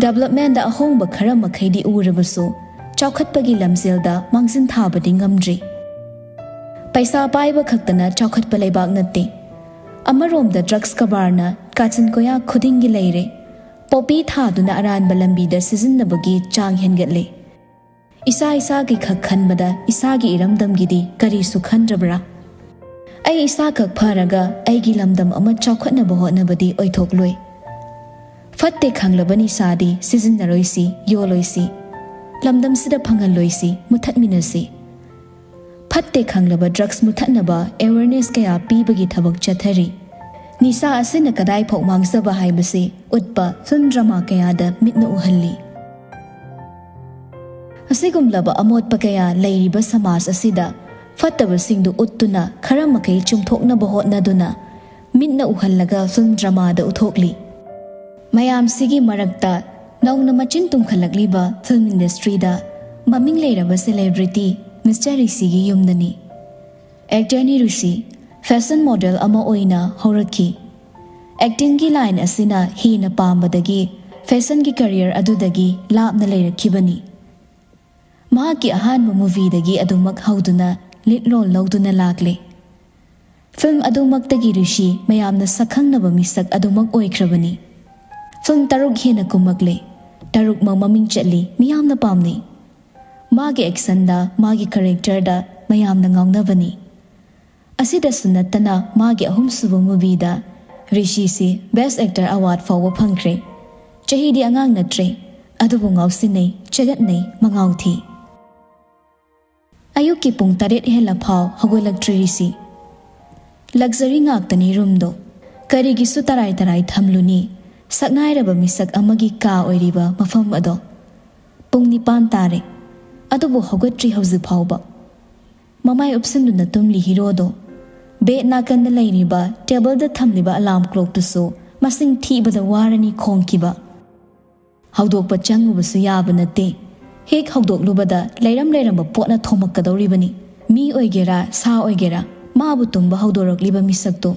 ꯗꯦꯕꯂꯞꯃꯦꯟꯗ ꯑꯍꯣꯡꯕ ꯈꯔ ꯃꯈꯩꯗꯤ ꯎꯔꯕꯁꯨ, ꯆꯥꯎꯈꯠꯄꯒꯤ ꯂꯝꯖꯦꯜꯗ ꯃꯥꯡꯖꯤꯟ ꯊꯥꯕꯗꯤ ꯉꯝꯗ꯭ꯔꯤ꯫ ꯄꯩꯁꯥ ꯄꯥꯏꯕ ꯈꯛꯇꯅ ꯆꯥꯎꯈꯠꯄ ꯂꯩꯕꯥꯛ ꯅꯠꯇꯦ꯫ ꯑꯃꯔꯣꯝꯗ ꯗ꯭ꯔꯒꯁ ꯀꯕꯥꯔꯅ ꯀꯥꯆꯤꯟ ꯀꯣꯌꯥ ꯈꯨꯗꯤꯡꯒꯤ ꯂꯩꯔꯦ꯫ ꯄꯣꯄꯤ ꯊꯥꯗꯨꯅ ꯑꯔꯥꯟꯕ ꯂꯝꯕꯤꯗ ꯁꯤꯖꯤꯟꯅꯕꯒꯤ ꯆꯥꯡ ꯍꯦꯟꯒꯠꯂꯦ꯫ ꯏꯁꯥ ꯏꯁꯥꯒꯤ ꯈꯛ ꯈꯟꯕꯗ ꯏꯁꯥꯒꯤ ꯏꯔꯝꯗꯝꯒꯤꯗꯤ ꯀꯔꯤꯁꯨ ꯈꯟꯗ꯭ꯔꯕ꯭ꯔꯥ? ꯑꯩ ꯏꯁꯥꯈꯛ ꯐꯔꯒ ꯑꯩꯒꯤ ꯂꯝꯗꯝ ꯑꯃ ꯆꯥꯎꯈꯠꯅꯕ ꯍꯣꯠꯅꯕꯗꯤ ꯑꯣꯏꯊꯣꯛꯂꯣꯏ꯫ ꯐꯠꯇꯦ ꯈꯪꯂꯕ ꯅꯤꯁꯥꯗꯤ ꯁꯤꯖꯤꯟꯅꯔꯣꯏꯁꯤ, ꯌꯣꯜꯂꯣꯏꯁꯤ꯫ ꯂꯝꯗꯝꯁꯤꯗ ꯐꯪꯍꯜꯂꯣꯏꯁꯤ, ꯃꯨꯊꯠꯃꯤꯟꯅꯁꯤ꯫ ꯐꯠꯇꯦ ꯈꯪꯂꯕ ꯗ꯭ꯔꯒꯁ ꯃꯨꯊꯠꯅꯕ ꯑꯦꯋꯦꯔꯅꯦꯁ ꯀꯌꯥ ꯄꯤꯕꯒꯤ ꯊꯕꯛ ꯆꯠꯊꯔꯤ꯫ ꯅꯤꯁꯥ ꯑꯁꯤꯅ ꯀꯗꯥꯏꯐꯥꯎ ꯃꯥꯡꯖꯕ ꯍꯥꯏꯕꯁꯤ ꯎꯠꯄ ꯐꯤꯜꯝ ꯗ꯭ꯔꯃꯥ ꯀꯌꯥꯗ ꯃꯤꯠꯅ ꯎꯍꯜꯂꯤ꯫ ꯑꯁꯤꯒꯨꯝꯂꯕ ꯑꯃꯣꯠꯄ ꯀꯌꯥ ꯂꯩꯔꯤꯕ ꯁꯃꯥꯖ ꯑꯁꯤꯗ ꯐꯠꯇꯕꯁꯤꯡꯗꯨ ꯎꯠꯇꯨꯅ ꯈꯔ ꯃꯈꯩ ꯆꯨꯝꯊꯣꯛꯅꯕ ꯍꯣꯠꯅꯗꯨꯅ ꯃꯤꯠꯅ ꯎꯍꯜꯂꯒ ꯐꯤꯜꯝ ꯗ꯭ꯔꯃꯥꯗ ꯎꯠꯊꯣꯛꯂꯤ꯫ ꯃꯌꯥꯝꯁꯤꯒꯤ ꯃꯔꯛꯇ ꯅꯧꯅ ꯃꯆꯤꯟ ꯇꯨꯝꯈꯠꯂꯛꯂꯤꯕ ꯐꯤꯜꯝ ꯏꯟꯗꯁꯇ꯭ꯔꯤꯗ ꯃꯃꯤꯡ ꯂꯩꯔꯕ ꯁꯦꯂꯦꯕ꯭ꯔꯤꯇꯤ ꯃꯤꯁꯇꯔ ꯔꯤꯁꯤꯒꯤ ꯌꯨꯝꯗꯅꯤ꯫ ꯑꯦꯛꯇꯔꯅꯤ ꯔꯤꯁꯤ ꯐꯦꯁꯟ ꯃꯣꯗꯦꯜ ꯑꯃ ꯑꯣꯏꯅ ꯍꯧꯔꯛꯈꯤ꯫ ꯑꯦꯛꯇꯤꯡꯒꯤ ꯂꯥꯏꯟ ꯑꯁꯤꯅ ꯍꯦꯟꯅ ꯄꯥꯝꯕꯗꯒꯤ ꯐꯦꯁꯟꯒꯤ ꯀꯦꯔꯤꯌꯔ ꯑꯗꯨꯗꯒꯤ ꯂꯥꯞꯅ ꯂꯩꯔꯛꯈꯤꯕꯅꯤ꯫ ꯃꯍꯥꯛꯀꯤ ꯑꯍꯥꯟꯕ ꯃꯨꯚꯤꯗꯒꯤ ꯑꯗꯨꯃꯛ ꯍꯧꯗꯨꯅ ꯂꯤꯗ ꯔꯣꯜ ꯂꯧꯗꯨꯅ ꯂꯥꯛꯂꯦ꯫ ꯐꯤꯜꯝ ꯑꯗꯨꯃꯛꯇꯒꯤ ꯔꯤꯁꯤ ꯃꯌꯥꯝꯅ ꯁꯛꯈꯪꯅꯕ ꯃꯤꯁꯛ ꯑꯗꯨꯃꯛ ꯑꯣꯏꯈ꯭ꯔꯕꯅꯤ꯫ ꯐꯤꯜꯝ ꯇꯔꯨꯛ ꯍꯦꯟꯅ ꯀꯨꯝꯃꯛꯂꯦ꯫ ꯇꯔꯨꯛꯃꯛ ꯃꯃꯤꯡ ꯆꯠꯂꯤ, ꯃꯤꯌꯥꯝꯅ ꯄꯥꯝꯅꯩ꯫ ꯃꯥꯒꯤ ꯑꯦꯛꯁꯟꯗ, ꯃꯥꯒꯤ ꯀꯦꯔꯦꯛꯇꯔꯗ ꯃꯌꯥꯝꯅ ꯉꯥꯎꯅꯕꯅꯤ꯫ ꯑꯁꯤꯗꯁꯨ ꯅꯠꯇꯅ ꯃꯥꯒꯤ ꯑꯍꯨꯝꯁꯨꯕ ꯃꯨꯚꯤꯗ ꯔꯤꯁꯤꯁꯤ ꯕꯦꯁ ꯑꯦꯛꯇꯔ ꯑꯦꯋꯥꯔꯗ ꯐꯥꯎꯕ ꯐꯪꯈ꯭ꯔꯦ꯫ ꯆꯍꯤꯗꯤ ꯑꯉꯥꯡ ꯅꯠꯇ꯭ꯔꯦ, ꯑꯗꯨꯕꯨ ꯉꯥꯎꯁꯤꯟꯅꯩ, ꯆꯒꯠꯅꯩ, ꯃꯉꯥꯎ ꯊꯤ꯫ ꯑꯌꯨꯛꯀꯤ ꯄꯨꯡ ꯇꯔꯦꯠ ꯍꯦꯜꯂ ꯐꯥꯎ ꯍꯧꯒꯠꯂꯛꯇ꯭ꯔꯤ ꯔꯤꯁꯤ꯫ ꯂꯛꯖꯔꯤ ꯉꯥꯛꯇꯅꯤ ꯔꯨꯝꯗꯣ꯫ ꯀꯔꯤꯒꯤꯁꯨ ꯇꯔꯥꯏ ꯇꯔꯥꯏ ꯊꯝꯂꯨꯅꯤ? ꯁꯛꯅꯥꯏꯔꯕ ꯃꯤꯁꯛ ꯑꯃꯒꯤ ꯀꯥ ꯑꯣꯏꯔꯤꯕ ꯃꯐꯝ ꯑꯗꯣ꯫ ꯄꯨꯡ ꯅꯤꯄꯥꯟ ꯇꯥꯔꯦ, ꯑꯗꯨꯕꯨ ꯍꯧꯒꯠꯇ꯭ꯔꯤ ꯍꯧꯖꯤꯛ ꯐꯥꯎꯕ꯫ ꯃꯃꯥꯏ ꯎꯞꯁꯤꯟꯗꯨꯅ ꯇꯨꯝꯂꯤ ꯍꯤꯔꯣꯗꯣ꯫ ꯕꯦꯗ ꯅꯥꯀꯟꯗ ꯂꯩꯔꯤꯕ ꯇꯦꯕꯜꯗ ꯊꯝꯂꯤꯕ ꯑꯂꯥꯔꯝ ꯀ꯭ꯂꯣꯛꯇꯨꯁꯨ ꯃꯁꯤꯡ ꯊꯤꯕꯗ ꯋꯥꯔꯅꯤ ꯈꯣꯡꯈꯤꯕ꯫ ꯍꯧꯗꯣꯛꯄ ꯆꯪꯉꯨꯕꯁꯨ ꯌꯥꯕ ꯅꯠꯇꯦ꯫ ꯍꯦꯛ ꯍꯧꯗꯣꯛꯂꯨꯕꯗ ꯂꯩꯔꯝ ꯂꯩꯔꯝꯕ ꯄꯣꯠꯅ ꯊꯣꯝꯃꯛꯀꯗꯧꯔꯤꯕꯅꯤ꯫ ꯃꯤ ꯑꯣꯏꯒꯦꯔꯥ, ꯁꯥ ꯑꯣꯏꯒꯦꯔꯥ, ꯃꯥꯕꯨ ꯇꯨꯝꯕ ꯍꯧꯗꯣꯔꯛꯂꯤꯕ ꯃꯤꯁꯛꯇꯣ꯫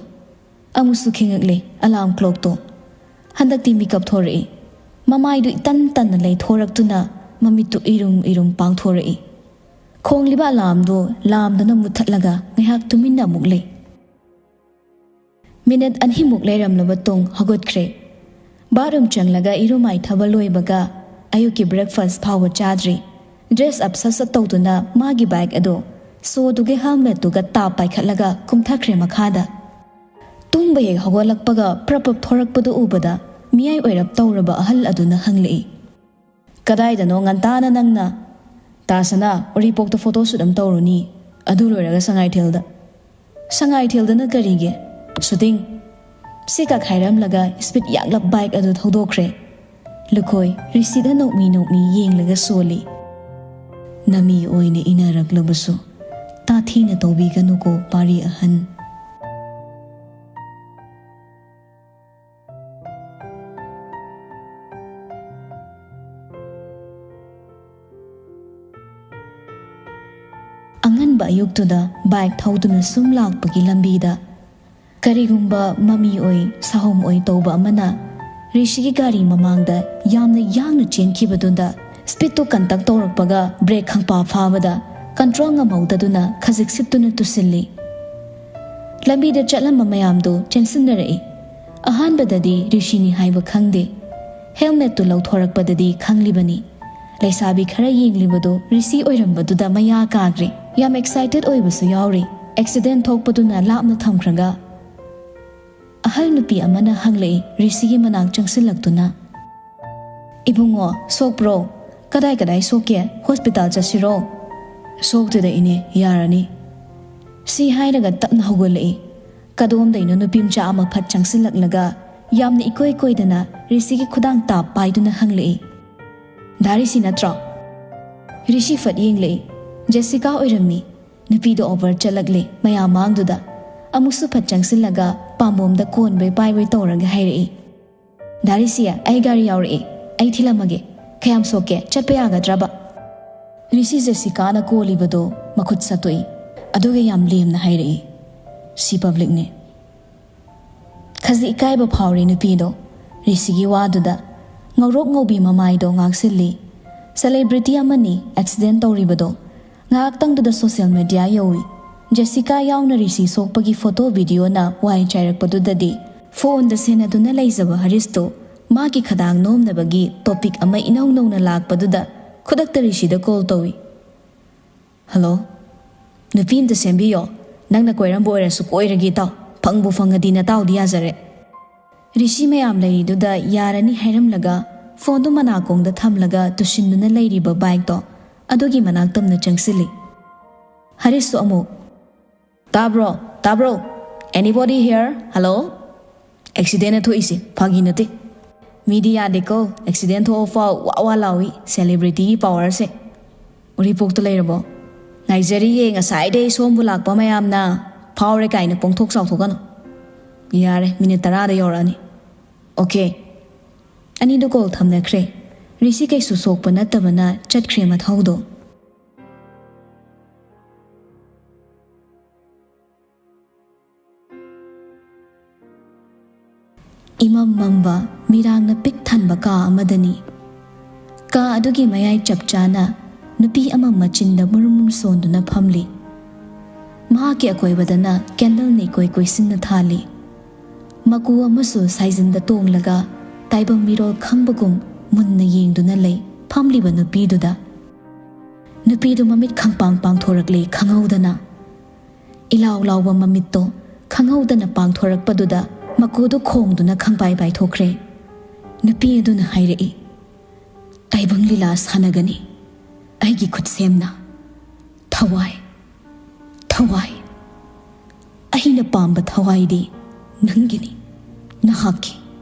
ꯑꯃꯨꯛꯁꯨ ꯈꯤꯡꯉꯛꯂꯦ ꯑꯂꯥꯝ ꯀ꯭ꯂꯣꯛꯇꯣ꯫ ꯍꯟꯗꯛꯇꯤ ꯃꯤꯀꯞ ꯊꯣꯔꯛꯏ꯫ ꯃꯃꯥꯏꯗꯨ ꯏꯇꯟ ꯇꯟꯅ ꯂꯩꯊꯣꯔꯛꯇꯨꯅ ꯃꯃꯤꯠꯇꯨ ꯏꯔꯨꯝ ꯏꯔꯨꯝ ꯄꯥꯡꯊꯣꯔꯛꯏ꯫ ꯈꯣꯡꯂꯤꯕ ꯑꯂꯥꯝꯗꯨ ꯂꯥꯝꯗꯅ ꯃꯨꯠꯊꯠꯂꯒ ꯉꯥꯏꯍꯥꯛ ꯇꯨꯃꯤꯟꯅ ꯑꯃꯨꯛ ꯂꯩ꯫ ꯃꯤꯅꯠ ꯑꯅꯤꯃꯨꯛ ꯂꯩꯔꯝꯂꯕ ꯇꯨꯡ ꯍꯧꯒꯠꯈ꯭ꯔꯦ꯫ ꯕꯥꯠꯔꯨꯝ ꯆꯪꯂꯒ ꯏꯔꯨ ꯃꯥꯏꯊꯕ ꯂꯣꯏꯕꯒ ꯑꯌꯨꯛꯀꯤ ꯕ꯭ꯔꯦꯛꯐꯥꯁ ꯐꯥꯎꯕ ꯆꯥꯗ꯭ꯔꯤ꯫ ꯗ꯭ꯔꯦꯁ ꯑꯞ ꯁꯠ ꯁꯠ ꯇꯧꯗꯨꯅ ꯃꯥꯒꯤ ꯕꯥꯏꯛ ꯑꯗꯨ ꯁꯣꯗꯨꯒꯤ ꯍꯦꯜꯃꯦꯠꯇꯨꯒ ꯇꯥꯞ ꯄꯥꯏꯈꯠꯂꯒ ꯀꯨꯝꯊꯈ꯭ꯔꯦ ꯃꯈꯥꯗ꯫ ꯇꯨꯝꯕ ꯍꯦꯛ ꯍꯧꯒꯠꯂꯛꯄꯒ ꯄ꯭ꯔꯞ ꯄ꯭ꯔꯞ ꯊꯣꯔꯛꯄꯗꯨ ꯎꯕꯗ ꯃꯤꯌꯥꯏ ꯑꯣꯏꯔꯞ ꯇꯧꯔꯕ ꯑꯍꯜ ꯑꯗꯨꯅ ꯍꯪꯂꯛꯏ, "ꯀꯗꯥꯏꯗꯅꯣ ꯉꯟꯇꯥꯅ ꯅꯪꯅ?" "ꯇꯥꯁꯅꯥ, ꯎꯔꯤꯄꯣꯛꯇ ꯐꯣꯇꯣ ꯁꯨꯠ ꯑꯃ ꯇꯧꯔꯨꯅꯤ, ꯑꯗꯨ ꯂꯣꯏꯔꯒ ꯁꯉꯥꯏꯊꯦꯜꯗ꯫" "ꯁꯉꯥꯏꯊꯦꯜꯗꯅ ꯀꯔꯤꯒꯤ?" "ꯁꯨꯇꯤꯡ꯫" ꯁꯤ ꯀꯛ ꯍꯥꯏꯔꯝꯂꯒ ꯁ꯭ꯄꯤꯠ ꯌꯥꯡꯂꯞ ꯕꯥꯏꯛ ꯑꯗꯨ ꯊꯧꯗꯣꯛꯈ꯭ꯔꯦ꯫ ꯂꯨꯈꯣꯏ ꯔꯤꯁꯤꯗ ꯅꯣꯛꯃꯤ ꯅꯣꯛꯃꯤ ꯌꯦꯡꯂꯒ ꯁꯣꯜꯂꯤ꯫ "ꯅꯃꯤ ꯑꯣꯏꯅ ꯏꯟꯅꯔꯛꯂꯕꯁꯨ ꯇꯥꯊꯤꯅ ꯇꯧꯕꯤꯒꯅꯨꯀꯣ ꯄꯥꯔꯤ ꯑꯍꯟ꯫" ꯑꯉꯟꯕ ꯑꯌꯨꯛꯇꯨꯗ ꯕꯥꯏꯛ ꯊꯧꯗꯨꯅ ꯁꯨꯝ ꯂꯥꯛꯄꯒꯤ ꯂꯝꯕꯤꯗ ꯀꯔꯤꯒꯨꯝꯕ ꯃꯃꯤ ꯑꯣꯏ ꯁꯥꯍꯨꯝ ꯑꯣꯏ ꯇꯧꯕ ꯑꯃꯅ ꯔꯤꯁꯤꯒꯤ ꯒꯥꯔꯤ ꯃꯃꯥꯡꯗ ꯌꯥꯝꯅ ꯌꯥꯡꯅ ꯆꯦꯟꯈꯤꯕꯗꯨꯗ ꯁ꯭ꯄꯤꯠꯇꯨ ꯀꯟꯇꯛ ꯇꯧꯔꯛꯄꯒ ꯕ꯭ꯔꯦꯛ ꯈꯪꯄꯥ ꯐꯥꯕꯗ ꯀꯟꯇ꯭ꯔꯣꯜ ꯉꯝꯍꯧꯗꯗꯨꯅ ꯈꯖꯤꯛ ꯁꯤꯠꯇꯨꯅ ꯇꯨꯁꯤꯜꯂꯤ꯫ ꯂꯝꯕꯤꯗ ꯆꯠꯂꯝꯕ ꯃꯌꯥꯝꯗꯨ ꯆꯦꯟꯁꯤꯟꯅꯔꯛꯏ꯫ ꯑꯍꯥꯟꯕꯗꯗꯤ ꯔꯤꯁꯤꯅꯤ ꯍꯥꯏꯕ ꯈꯪꯗꯦ꯫ ꯍꯦꯜꯃꯦꯠꯇꯨ ꯂꯧꯊꯣꯔꯛꯄꯗꯗꯤ ꯈꯪꯂꯤꯕꯅꯤ꯫ ꯂꯩꯁꯥꯕꯤ ꯈꯔ ꯌꯦꯡꯂꯤꯕꯗꯨ ꯔꯤꯁꯤ ꯑꯣꯏꯔꯝꯕꯗꯨꯗ ꯃꯌꯥ ꯀꯥꯈ꯭ꯔꯦ꯫ ꯌꯥꯝ ꯑꯦꯛꯁꯥꯏꯇꯦꯗ ꯑꯣꯏꯕꯁꯨ ꯌꯥꯎꯔꯤ꯫ ꯑꯦꯛꯁꯤꯗꯦꯟ ꯊꯣꯛꯄꯗꯨꯅ ꯂꯥꯞꯅ ꯊꯝꯈ꯭ꯔꯒ ꯑꯍꯜ ꯅꯨꯄꯤ ꯑꯃꯅ ꯍꯪꯂꯛꯏ ꯔꯤꯁꯤꯒꯤ ꯃꯅꯥꯛ ꯆꯪꯁꯤꯜꯂꯛꯇꯨꯅ, "ꯏꯕꯨꯡꯉꯣ, ꯁꯣꯛꯄ꯭ꯔꯣ? ꯀꯗꯥꯏ ꯀꯗꯥꯏ ꯁꯣꯛꯀꯦ? ꯍꯣꯁꯄꯤꯇꯥꯜ ꯆꯠꯁꯤꯔꯣ?" "ꯁꯣꯛꯇꯦꯗ ꯏꯅꯦ, ꯌꯥꯔꯅꯤ꯫" ꯁꯤ ꯍꯥꯏꯔꯒ ꯇꯞꯅ ꯍꯧꯒꯠꯂꯛꯏ꯫ ꯀꯗꯣꯝꯗꯩꯅꯣ ꯅꯨꯄꯤ ꯃꯆꯥ ꯑꯃ ꯐꯠ ꯆꯪꯁꯤꯜꯂꯛꯂꯒ ꯌꯥꯝꯅ ꯏꯀꯣꯏ ꯀꯣꯏꯗꯅ ꯔꯤꯁꯤꯒꯤ ꯈꯨꯗꯥꯡ ꯇꯥꯞ ꯄꯥꯏꯗꯨꯅ ꯍꯪꯂꯛꯏ, "ꯗꯥ ꯔꯤꯁꯤ ꯅꯠꯇ꯭ꯔꯣ?" ꯔꯤꯁꯤ ꯐꯠ ꯌꯦꯡꯂꯛꯏ꯫ ꯖꯦꯁꯤꯀꯥ ꯑꯣꯏꯔꯝꯃꯤ꯫ ꯅꯨꯄꯤꯗꯣ ꯑꯣꯚꯔ ꯆꯠꯂꯛꯂꯦ ꯃꯌꯥꯝ ꯃꯥꯡꯗꯨꯗ꯫ ꯑꯃꯨꯛꯁꯨ ꯐꯠ ꯆꯪꯁꯤꯜꯂꯒ ꯄꯥꯝꯕꯣꯝꯗ ꯀꯣꯟꯕꯣꯏ ꯄꯥꯏꯕꯣꯏ ꯇꯧꯔꯒ ꯍꯥꯏꯔꯛꯏ, "ꯗꯥ ꯔꯤꯁꯤ, ꯑꯩ ꯒꯥꯔꯤ ꯌꯥꯎꯔꯛꯑꯦ, ꯑꯩ ꯊꯤꯜꯂꯝꯃꯒꯦ꯫ ꯀꯌꯥꯝ ꯁꯣꯛꯀꯦ? ꯆꯠꯄ ꯌꯥꯒꯗ꯭ꯔꯕ?" ꯔꯤꯁꯤ ꯖꯦꯁꯤꯀꯥꯅ ꯀꯣꯜꯂꯤꯕꯗꯣ ꯃꯈꯨꯠ ꯁꯠꯇꯣꯛꯏ꯫ ꯑꯗꯨꯒ ꯌꯥꯝ ꯂꯦꯝꯅ ꯍꯥꯏꯔꯛꯏ, "ꯁꯤ ꯄꯕ꯭ꯂꯤꯛꯅꯦ꯫" ꯈꯖꯤꯛ ꯏꯀꯥꯏꯕ ꯐꯥꯎꯔꯤ ꯅꯨꯄꯤꯗꯣ ꯔꯤꯁꯤꯒꯤ ꯋꯥꯗꯨꯗ꯫ ꯉꯧꯔꯣꯛ ꯉꯧꯕꯤ ꯃꯃꯥꯏꯗꯣ ꯉꯥꯛꯁꯤꯜꯂꯤ꯫ ꯁꯦꯂꯦꯕ꯭ꯔꯤꯇꯤ ꯑꯃꯅꯤ ꯑꯦꯛꯁꯤꯗꯦꯟ ꯇꯧꯔꯤꯕꯗꯣ꯫ ꯉꯥꯏꯍꯥꯛꯇꯪꯗꯨꯗ ꯁꯣꯁꯤꯌꯦꯜ ꯃꯦꯗꯤꯌꯥ ꯌꯧꯏ꯫ ꯖꯦꯁꯤꯀꯥ ꯌꯥꯎꯅ ꯔꯤꯁꯤ ꯁꯣꯛꯄꯒꯤ ꯐꯣꯇꯣ ꯚꯤꯗꯤꯑꯣꯅ ꯋꯥꯏ ꯆꯥꯏꯔꯛꯄꯗꯨꯗꯗꯤ ꯐꯣꯟꯗ ꯁꯦꯟꯅꯗꯨꯅ ꯂꯩꯖꯕ ꯍꯔꯤꯁꯇꯣ ꯃꯥꯒꯤ ꯈꯗꯥꯡ ꯅꯣꯝꯅꯕꯒꯤ ꯇꯣꯄꯤꯛ ꯑꯃ ꯏꯅꯧ ꯅꯧꯅ ꯂꯥꯛꯄꯗꯨꯗ ꯈꯨꯗꯛꯇ ꯔꯤꯁꯤꯗ ꯀꯣꯜ ꯇꯧꯏ꯫ "ꯍꯜꯂꯣ, ꯅꯨꯄꯤ ꯑꯝꯇ ꯁꯦꯝꯕꯤꯌꯣ꯫ ꯅꯪꯅ ꯀꯣꯏꯔꯝꯕ ꯑꯣꯏꯔꯁꯨ ꯀꯣꯏꯔꯒꯦ ꯏꯇꯥꯎ꯫ ꯐꯪꯕꯨ ꯐꯪꯉꯗꯤ ꯅꯇꯥꯎꯗꯤ ꯌꯥꯖꯔꯦ꯫" ꯔꯤꯁꯤ ꯃꯌꯥꯝ ꯂꯩꯔꯤꯗꯨꯗ ꯌꯥꯔꯅꯤ ꯍꯥꯏꯔꯝꯂꯒ ꯐꯣꯟꯗꯨ ꯃꯅꯥꯀꯣꯡꯗ ꯊꯝꯂꯒ ꯇꯨꯁꯤꯟꯗꯨꯅ ꯂꯩꯔꯤꯕ ꯕꯥꯏꯛꯇꯣ ꯑꯗꯨꯒꯤ ꯃꯅꯥꯛꯇꯝꯅ ꯆꯪꯁꯤꯜꯂꯤ꯫ ꯍꯔꯤꯁꯁꯨ ꯑꯃꯨꯛ, "ꯇꯥꯕ꯭ꯔꯣ? ꯇꯥꯕ꯭ꯔꯣ? Anybody here? Hello?" ꯑꯦꯛꯁꯤꯗꯦꯟꯅ ꯊꯣꯛꯏꯁꯦ ꯐꯥꯒꯤ ꯅꯠꯇꯦ꯫ ꯃꯤꯗꯤ ꯌꯥꯗꯦꯀꯣ, ꯑꯦꯛꯁꯤꯗꯦꯟ ꯊꯣꯛꯑꯐꯥꯎ ꯋꯥ ꯋꯥ ꯂꯥꯎꯏ ꯁꯦꯂꯦꯕ꯭ꯔꯤꯇꯤꯒꯤ ꯄꯥꯋꯔꯁꯦ꯫ "ꯎꯔꯤꯄꯣꯛꯇ ꯂꯩꯔꯕꯣ? ꯉꯥꯏꯖꯔꯤꯌꯦ, ꯉꯁꯥꯏꯗꯩ ꯁꯣꯝꯕꯨ ꯂꯥꯛꯄ ꯃꯌꯥꯝꯅ꯫ ꯐꯥꯎꯔꯦ ꯀꯥꯏꯅ ꯄꯣꯡꯊꯣꯛ ꯆꯥꯎꯊꯣꯛꯀꯅꯨ꯫" "ꯌꯥꯔꯦ, ꯃꯤꯅꯤꯠ ꯇꯔꯥꯗ ꯌꯧꯔꯛꯑꯅꯤ꯫" "ꯑꯣꯀꯦ꯫" ꯑꯅꯤꯗꯨ ꯀꯣꯜ ꯊꯝꯅꯈ꯭ꯔꯦ꯫ ꯔꯤꯁꯤ ꯀꯩꯁꯨ ꯁꯣꯛꯄ ꯅꯠꯇꯕꯅ ꯆꯠꯈ꯭ꯔꯦ ꯃꯊꯧꯗꯣ꯫ ꯏꯃꯝ ꯃꯝꯕ, ꯃꯤꯔꯥꯡꯅ ꯄꯤꯛ ꯊꯟꯕ ꯀꯥ ꯑꯃꯗꯅꯤ꯫ ꯀꯥ ꯑꯗꯨꯒꯤ ꯃꯌꯥꯏ ꯆꯞ ꯆꯥꯅ ꯅꯨꯄꯤ ꯑꯃ ꯃꯆꯤꯟꯗ ꯃꯨꯔꯨꯝ ꯃꯨꯔꯨꯝ ꯁꯣꯟꯗꯨꯅ ꯐꯝꯂꯤ꯫ ꯃꯍꯥꯛꯀꯤ ꯑꯀꯣꯏꯕꯗꯅ ꯀꯦꯟꯗꯜꯅ ꯏꯀꯣꯏ ꯀꯣꯏꯁꯤꯟꯅ ꯊꯥꯜꯂꯤ꯫ ꯃꯀꯨ ꯑꯃꯁꯨ ꯁꯥꯏꯖꯤꯟꯗ ꯇꯣꯡꯂꯒ ꯇꯥꯏꯕꯪ ꯃꯤꯔꯣꯜ ꯈꯪꯕꯒꯨꯝ ꯃꯨꯟꯅ ꯌꯦꯡꯗꯨꯅ ꯂꯩ ꯐꯝꯂꯤꯕ ꯅꯨꯄꯤꯗꯨꯗ꯫ ꯅꯨꯄꯤꯗꯨ ꯃꯃꯤꯠ ꯈꯪꯄꯥꯡ ꯄꯥꯡꯊꯣꯔꯛꯂꯦ ꯈꯪꯍꯧꯗꯅ꯫ ꯏꯂꯥꯎ ꯂꯥꯎꯕ ꯃꯃꯤꯠꯇꯣ ꯈꯪꯍꯧꯗꯅ ꯄꯥꯡꯊꯣꯔꯛꯄꯗꯨꯗ ꯃꯀꯨꯗꯨ ꯈꯣꯡꯗꯨꯅ ꯈꯪꯄꯥꯏ ꯄꯥꯏꯊꯣꯛꯈ꯭ꯔꯦ꯫ ꯅꯨꯄꯤ ꯑꯗꯨꯅ ꯍꯥꯏꯔꯛꯏ, "ꯇꯥꯏꯕꯪ ꯂꯤꯂꯥ ꯁꯥꯟꯅꯒꯅꯤ ꯑꯩꯒꯤ ꯈꯨꯠꯁꯦꯝꯅ꯫ ꯊꯋꯥꯏ, ꯊꯋꯥꯏ, ꯑꯩꯅ ꯄꯥꯝꯕ ꯊꯋꯥꯏꯗꯤ ꯅꯪꯒꯤꯅꯤ, ꯅꯍꯥꯛꯀꯤ,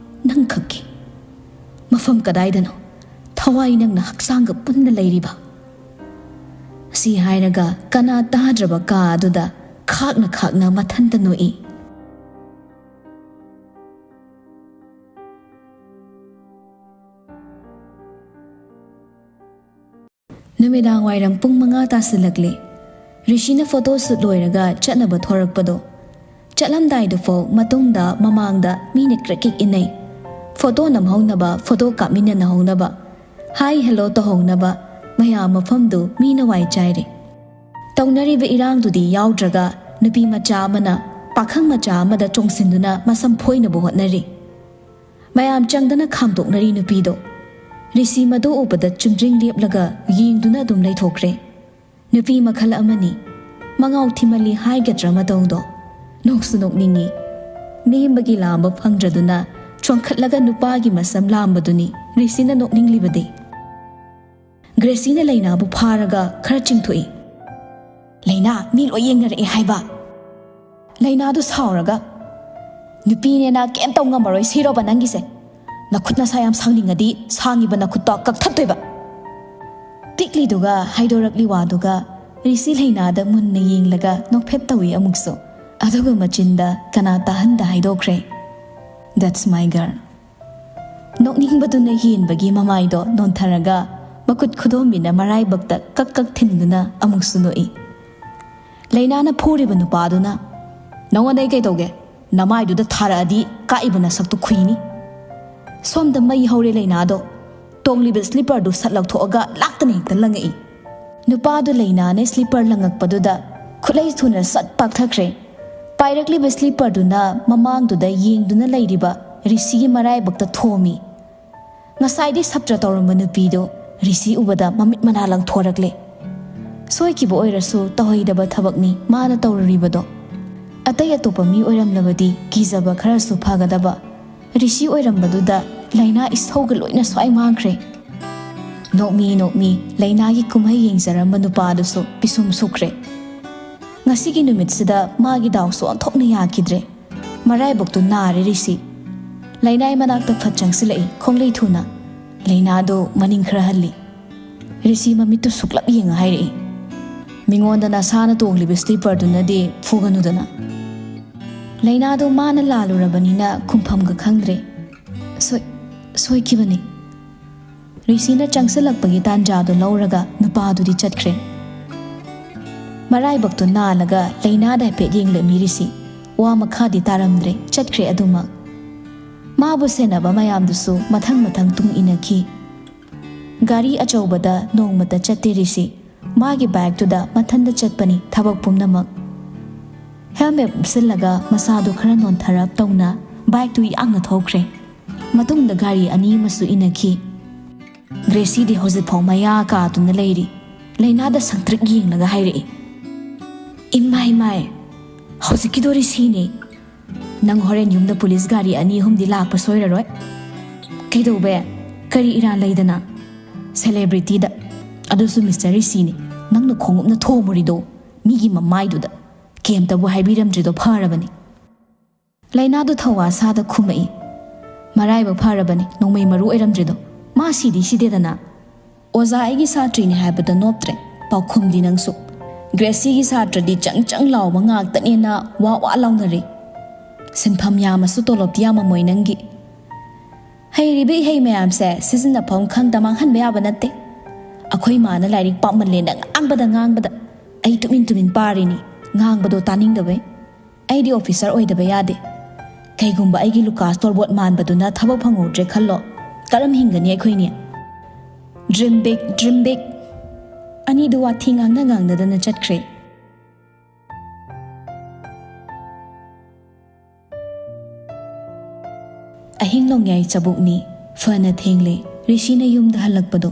ꯅꯪꯈꯛꯀꯤ꯫ ꯃꯐꯝ ꯀꯗꯥꯏꯗꯅꯣ ꯊꯋꯥꯏ ꯅꯪꯅ ꯍꯛꯆꯥꯡꯒ ꯄꯨꯟꯅ ꯂꯩꯔꯤꯕ?" ꯑꯁꯤ ꯍꯥꯏꯔꯒ ꯀꯅꯥ ꯇꯥꯗ꯭ꯔꯕ ꯀꯥ ꯑꯗꯨꯗ ꯈꯥꯛꯅ ꯈꯥꯛꯅ ꯃꯊꯟꯇ ꯅꯣꯛꯏ꯫ ꯅꯨꯃꯤꯗꯥꯡ ꯋꯥꯏꯔꯝ ꯄꯨꯡ ꯃꯉꯥ ꯇꯥꯁꯤꯜꯂꯛꯂꯦ꯫ ꯔꯤꯁꯤꯅ ꯐꯣꯇꯣ ꯁꯨꯠ ꯂꯣꯏꯔꯒ ꯆꯠꯅꯕ ꯊꯣꯔꯛꯄꯗꯣ꯫ ꯆꯠꯂꯝꯗꯥꯏꯗꯨꯐꯥꯎ ꯃꯇꯨꯡꯗ ꯃꯃꯥꯡꯗ ꯃꯤꯅ ꯀ꯭ꯔꯤꯛ ꯀ꯭ꯔꯤꯛ ꯏꯟꯅꯩ꯫ ꯐꯣꯇꯣ ꯅꯝꯍꯧꯅꯕ, ꯐꯣꯇꯣ ꯀꯥꯞꯃꯤꯟꯅꯅꯍꯧꯅꯕ, ꯍꯥꯏ ꯍꯦꯂꯣ ꯇꯧꯍꯧꯅꯕ, ꯃꯌꯥꯝ ꯃꯐꯝꯗꯨ ꯃꯤꯅ ꯋꯥꯏ ꯆꯥꯏꯔꯦ꯫ ꯇꯧꯅꯔꯤꯕ ꯏꯔꯥꯡꯗꯨꯗꯤ ꯌꯥꯎꯗ꯭ꯔꯒ ꯅꯨꯄꯤ ꯃꯆꯥ ꯑꯃꯅ ꯄꯥꯈꯪ ꯃꯆꯥ ꯑꯃꯗ ꯆꯣꯡꯁꯤꯟꯗꯨꯅ ꯃꯁꯝ ꯐꯣꯏꯅꯕ ꯍꯣꯠꯅꯔꯤ꯫ ꯃꯌꯥꯝ ꯆꯪꯗꯅ ꯈꯥꯝꯗꯣꯛꯅꯔꯤ ꯅꯨꯄꯤꯗꯣ꯫ ꯔꯤꯁꯤ ꯃꯗꯨ ꯎꯕꯗ ꯆꯨꯝꯗ꯭ꯔꯤꯡ ꯂꯦꯞꯂꯒ ꯌꯦꯡꯗꯨꯅ ꯑꯗꯨꯝ ꯂꯩꯊꯣꯛꯈ꯭ꯔꯦ꯫ ꯅꯨꯄꯤ ꯃꯈꯜ ꯑꯃꯅꯤ꯫ ꯃꯉꯥꯎ ꯊꯤꯃꯜꯂꯤ ꯍꯥꯏꯒꯗ꯭ꯔꯥ ꯃꯇꯧꯗꯣ꯫ ꯅꯣꯛꯁꯨ ꯅꯣꯛꯅꯤꯡꯉꯤ꯫ ꯅꯦꯝꯕꯒꯤ ꯂꯥꯝꯕ ꯐꯪꯗ꯭ꯔꯗꯨꯅ ꯆꯣꯡꯈꯠꯂꯒ ꯅꯨꯄꯥꯒꯤ ꯃꯁꯝ ꯂꯥꯝꯕꯗꯨꯅꯤ ꯔꯤꯁꯤꯅ ꯅꯣꯛꯅꯤꯡꯂꯤꯕꯗꯤ꯫ ꯒ꯭ꯔꯦꯁꯤꯅ ꯂꯩꯅꯥꯕꯨ ꯐꯥꯔꯒ ꯈꯔ ꯆꯤꯡꯊꯣꯛꯏ꯫ "ꯂꯩꯅꯥ, ꯃꯤ ꯂꯣꯏ ꯌꯦꯡꯅꯔꯛꯑꯦ ꯍꯥꯏꯕ!" ꯂꯩꯅꯥꯗꯨ ꯁꯥꯎꯔꯒ, "ꯅꯨꯄꯤꯅꯦꯅ ꯀꯩꯝ ꯇꯧ ꯉꯝꯃꯔꯣꯏ, ꯁꯤꯔꯣꯕ ꯅꯪꯒꯤꯁꯦ? ꯅꯈꯨꯠ ꯅꯁꯥ ꯌꯥꯝ ꯁꯥꯡꯅꯤꯡꯉꯗꯤ ꯁꯥꯡꯉꯤꯕ ꯅꯈꯨꯠꯇꯣ ꯀꯛꯊꯠꯇꯣꯏꯕ!" ꯄꯤꯛꯂꯤꯗꯨꯒ ꯍꯥꯏꯗꯣꯔꯛꯂꯤ ꯋꯥꯗꯨꯒ ꯔꯤꯁꯤ ꯂꯩꯅꯥꯗ ꯃꯨꯟꯅ ꯌꯦꯡꯂꯒ ꯅꯣꯛꯐꯦꯠ ꯇꯧꯏ ꯑꯃꯨꯛꯁꯨ꯫ ꯑꯗꯨꯒ ꯃꯆꯤꯟꯗ ꯀꯅꯥ ꯇꯥꯍꯟꯗ ꯍꯥꯏꯗꯣꯛꯈ꯭ꯔꯦ, "That's my girl." ꯅꯣꯛꯅꯤꯡꯕꯗꯨꯅ ꯍꯦꯟꯕꯒꯤ ꯃꯃꯥꯏꯗꯣ ꯅꯣꯟꯊꯔꯒ ꯃꯈꯨꯠ ꯈꯨꯗꯣꯝꯕꯤꯅ ꯃꯔꯥꯏꯕꯛꯇ ꯀꯛ ꯀꯛ ꯊꯤꯟꯗꯨꯅ ꯑꯃꯨꯛꯁꯨ ꯅꯣꯛꯏ꯫ ꯂꯩꯅꯥꯅ ꯐꯨꯔꯤꯕ ꯅꯨꯄꯥꯗꯨꯅ, "ꯅꯉꯣꯟꯗ ꯑꯩ ꯀꯩꯗꯧꯒꯦ? ꯅꯃꯥꯏꯗꯨꯗ ꯊꯥꯔꯛꯑꯗꯤ ꯀꯥꯛꯏꯕ ꯅꯁꯛꯇꯨ ꯈꯨꯏꯅꯤ!" ꯁꯣꯝꯗ ꯃꯩ ꯍꯧꯔꯦ ꯂꯩꯅꯥꯗꯣ꯫ ꯇꯣꯡꯂꯤꯕ ꯁ꯭ꯂꯤꯄꯔꯗꯨ ꯁꯠ ꯂꯧꯊꯣꯛꯑꯒ ꯂꯥꯛꯇꯅ ꯍꯦꯛꯇ ꯂꯪꯉꯛꯏ꯫ ꯅꯨꯄꯥꯗꯨ ꯂꯩꯅꯥꯅ ꯁ꯭ꯂꯤꯄꯔ ꯂꯪꯉꯛꯄꯗꯨꯗ ꯈꯨꯠꯂꯩ ꯊꯨꯅ ꯁꯠ ꯄꯥꯛꯊꯈ꯭ꯔꯦ꯫ ꯄꯥꯏꯔꯛꯂꯤꯕ ꯁ꯭ꯂꯤꯄꯔꯗꯨꯅ ꯃꯃꯥꯡꯗꯨꯗ ꯌꯦꯡꯗꯨꯅ ꯂꯩꯔꯤꯕ ꯔꯤꯁꯤꯒꯤ ꯃꯔꯥꯏꯕꯛꯇ ꯊꯣꯝꯃꯤ꯫ ꯉꯁꯥꯏꯗꯤ ꯁꯞꯇ꯭ꯔ ꯇꯧꯔꯝꯕ ꯅꯨꯄꯤꯗꯨ ꯔꯤꯁꯤ ꯎꯕꯗ ꯃꯃꯤꯠ ꯃꯅꯥ ꯂꯪꯊꯣꯔꯛꯂꯦ꯫ ꯁꯣꯏꯈꯤꯕ ꯑꯣꯏꯔꯁꯨ ꯇꯧꯍꯩꯗꯕ ꯊꯕꯛꯅꯤ ꯃꯥꯅ ꯇꯧꯔꯨꯔꯤꯕꯗꯣ꯫ ꯑꯇꯩ ꯑꯇꯣꯞꯄ ꯃꯤ ꯑꯣꯏꯔꯝꯂꯕꯗꯤ ꯀꯤꯖꯕ ꯈꯔꯁꯨ ꯐꯒꯗꯕ꯫ ꯔꯤꯁꯤ ꯑꯣꯏꯔꯝꯕꯗꯨꯗ ꯂꯩꯅꯥ ꯏꯁꯧꯒ ꯂꯣꯏꯅ ꯁ꯭ꯋꯥꯏ ꯃꯥꯡꯈ꯭ꯔꯦ꯫ ꯅꯣꯛꯃꯤ ꯅꯣꯛꯃꯤ ꯂꯩꯅꯥꯒꯤ ꯀꯨꯝꯍꯩ ꯌꯦꯡꯖꯔꯝꯕ ꯅꯨꯄꯥꯗꯨꯁꯨ ꯄꯤꯁꯨꯝ ꯁꯨꯛꯈ꯭ꯔꯦ꯫ ꯉꯁꯤꯒꯤ ꯅꯨꯃꯤꯠꯁꯤꯗ ꯃꯥꯒꯤ ꯗꯥꯎꯁꯨ ꯑꯣꯟꯊꯣꯛꯅ ꯌꯥꯈꯤꯗ꯭ꯔꯦ꯫ ꯃꯔꯥꯏꯕꯛꯇꯨ ꯅꯥꯔꯦ ꯔꯤꯁꯤ꯫ ꯂꯩꯅꯥꯏ ꯃꯅꯥꯛꯇ ꯐꯠ ꯆꯪꯁꯤꯜꯂꯛꯏ ꯈꯣꯡꯂꯩ ꯊꯨꯅ꯫ ꯂꯩꯅꯥꯗꯨ ꯃꯅꯤꯡ ꯈꯔ ꯍꯜꯂꯤ꯫ ꯔꯤꯁꯤ ꯃꯃꯤꯠꯇꯨ ꯁꯨꯛꯂꯞ ꯌꯦꯡꯉ ꯍꯥꯏꯔꯛꯏ, "ꯃꯤꯉꯣꯟꯗ ꯅꯁꯥꯅ ꯇꯣꯡꯂꯤꯕ ꯁ꯭ꯂꯤꯄꯔꯗꯨꯅꯗꯤ ꯐꯨꯒꯅꯨꯗꯅ!" ꯂꯩꯅꯥꯗꯨ ꯃꯥꯅ ꯂꯥꯜꯂꯨꯔꯕꯅꯤꯅ ꯈꯨꯝꯐꯝꯒ ꯈꯪꯗ꯭ꯔꯦ꯫ "ꯁꯣꯏ-, ꯁꯣꯏꯈꯤꯕꯅꯤ꯫" ꯔꯤꯁꯤꯅ ꯆꯪꯁꯤꯜꯂꯛꯄꯒꯤ ꯇꯥꯟꯖꯥꯗꯨ ꯂꯧꯔꯒ ꯅꯨꯄꯥꯗꯨꯗꯤ ꯆꯠꯈ꯭ꯔꯦ꯫ ꯃꯔꯥꯏꯕꯛꯇꯨ ꯅꯥꯜꯂꯒ ꯂꯩꯅꯥꯗ ꯍꯥꯏꯐꯦꯠ ꯌꯦꯡꯂꯝꯃꯤ ꯔꯤꯁꯤ꯫ ꯋꯥ ꯃꯈꯥꯗꯤ ꯇꯥꯔꯝꯗ꯭ꯔꯦ, ꯆꯠꯈ꯭ꯔꯦ ꯑꯗꯨꯃꯛ꯫ ꯃꯥꯕꯨ ꯁꯦꯟꯅꯕ ꯃꯌꯥꯝꯗꯨꯁꯨ ꯃꯊꯪ ꯃꯊꯪ ꯇꯨꯡ ꯏꯟꯅꯈꯤ꯫ ꯒꯥꯔꯤ ꯑꯆꯧꯕꯗ ꯅꯣꯡꯃꯇ ꯆꯠꯇꯦ ꯔꯤꯁꯤ꯫ ꯃꯥꯒꯤ ꯕꯥꯏꯛꯇꯨꯗ ꯃꯊꯟꯇ ꯆꯠꯄꯅꯤ ꯊꯕꯛ ꯄꯨꯝꯅꯃꯛ꯫ ꯍꯦꯜꯃꯦꯠ ꯎꯞꯁꯤꯜꯂꯒ ꯃꯁꯥꯗꯨ ꯈꯔ ꯅꯣꯟꯊꯔꯞ ꯇꯧꯅ ꯕꯥꯏꯛꯇꯨ ꯌꯥꯡꯅ ꯊꯧꯈ꯭ꯔꯦ꯫ ꯃꯇꯨꯡꯗ ꯒꯥꯔꯤ ꯑꯅꯤ ꯑꯃꯁꯨ ꯏꯟꯅꯈꯤ꯫ ꯒ꯭ꯔꯦꯁꯤꯗꯤ ꯍꯧꯖꯤꯛꯐꯥꯎ ꯃꯌꯥ ꯀꯥꯗꯨꯅ ꯂꯩꯔꯤ꯫ ꯂꯩꯅꯥꯗ ꯁꯪꯇ꯭ꯔꯤꯛ ꯌꯦꯡꯂꯒ ꯍꯥꯏꯔꯛꯏ, "ꯏꯃꯥꯏ ꯃꯥꯏ, ꯍꯧꯖꯤꯛꯀꯤꯗꯣ ꯔꯤꯁꯤꯅꯦ꯫ ꯅꯪ ꯍꯣꯔꯦꯟ ꯌꯨꯝꯗ ꯄꯨꯂꯤꯁ ꯒꯥꯔꯤ ꯑꯅꯤ ꯑꯍꯨꯝꯗꯤ ꯂꯥꯛꯄ ꯁꯣꯏꯔꯔꯣꯏ꯫" "ꯀꯩꯗꯧꯕ? ꯀꯔꯤ ꯏꯔꯥꯟ ꯂꯩꯗꯅ?" "ꯁꯦꯂꯦꯕ꯭ꯔꯤꯇꯤꯗ, ꯑꯗꯨꯁꯨ ꯃꯤꯁꯇꯔ ꯔꯤꯁꯤꯅꯤ꯫ ꯅꯪꯅ ꯈꯣꯡꯎꯞꯅ ꯊꯣꯝꯃꯨꯔꯤꯗꯣ ꯃꯤꯒꯤ ꯃꯃꯥꯏꯗꯨꯗ꯫ ꯀꯩꯝꯇꯕꯨ ꯍꯥꯏꯕꯤꯔꯝꯗ꯭ꯔꯤꯗꯣ ꯐꯔꯕꯅꯤ꯫" ꯂꯩꯅꯥꯗꯨ ꯊꯧꯋꯥ ꯁꯥꯗ ꯈꯨꯝꯃꯛꯏ, "ꯃꯔꯥꯏꯕꯛ ꯐꯔꯕꯅꯤ, ꯅꯣꯡꯃꯩ ꯃꯔꯨ ꯑꯣꯏꯔꯝꯗ꯭ꯔꯤꯗꯣ꯫ ꯃꯥ ꯁꯤꯗꯤ ꯁꯤꯗꯦꯗꯅ꯫ ꯑꯣꯖꯥ ꯑꯩꯒꯤ ꯁꯥꯇ꯭ꯔꯤꯅꯤ ꯍꯥꯏꯕꯗ ꯅꯣꯞꯇ꯭ꯔꯦ꯫ ꯄꯥꯎꯈꯨꯝꯗꯤ ꯅꯪꯁꯨ꯫ ꯒ꯭ꯔꯦꯁꯤꯒꯤ ꯁꯥꯇ꯭ꯔꯗꯤ ꯆꯪ ꯆꯪ ꯂꯥꯎꯕ ꯉꯥꯛꯇꯅꯦꯅ ꯋꯥ ꯋꯥ ꯂꯥꯎꯅꯔꯤ꯫ ꯁꯤꯟꯐꯝ ꯌꯥꯝꯃꯁꯨ ꯇꯣꯂꯣꯞꯇꯤ ꯌꯥꯝꯃꯝꯃꯣꯏ ꯅꯪꯒꯤ꯫ ꯍꯩꯔꯤꯕ ꯏꯍꯩ ꯃꯌꯥꯝꯁꯦ ꯁꯤꯖꯤꯟꯅꯐꯝ ꯈꯪꯗ ꯃꯥꯡꯍꯟꯕ ꯌꯥꯕ ꯅꯠꯇꯦ꯫ ꯑꯩꯈꯣꯏ ꯃꯥꯅ ꯂꯥꯏꯔꯤꯛ ꯄꯥꯝꯃꯜꯂꯦꯅ ꯉꯥꯡꯕꯗ ꯉꯥꯡꯕꯗ ꯑꯩ ꯇꯨꯃꯤꯟ ꯇꯨꯃꯤꯟ ꯄꯥꯔꯤꯅꯤ, ꯉꯥꯡꯕꯗꯣ ꯇꯥꯅꯤꯡꯗꯕꯩ꯫ ꯑꯩꯗꯤ ꯑꯣꯐꯤꯁꯔ ꯑꯣꯏꯗꯕ ꯌꯥꯗꯦ꯫ ꯀꯩꯒꯨꯝꯕ ꯑꯩꯒꯤ ꯂꯨꯀꯥꯁ ꯇꯣꯔꯕꯣꯠ ꯃꯥꯟꯕꯗꯨꯅ ꯊꯕꯛ ꯐꯪꯍꯧꯗ꯭ꯔꯦ ꯈꯜꯂꯣ, ꯀꯔꯝ ꯍꯤꯡꯒꯅꯤ ꯑꯩꯈꯣꯏꯅꯤ?" "Dream big, dream big!" ꯑꯅꯤꯗꯨ ꯋꯥꯊꯤ ꯉꯥꯡꯅ ꯉꯥꯡꯅꯗꯅ ꯆꯠꯈ꯭ꯔꯦ꯫ ꯑꯍꯤꯡ ꯅꯣꯡꯌꯥꯏ ꯆꯕꯨꯛꯅꯤ, ꯐꯅ ꯊꯦꯡꯂꯦ ꯔꯤꯁꯤꯅ ꯌꯨꯝꯗ ꯍꯜꯂꯛꯄꯗꯣ꯫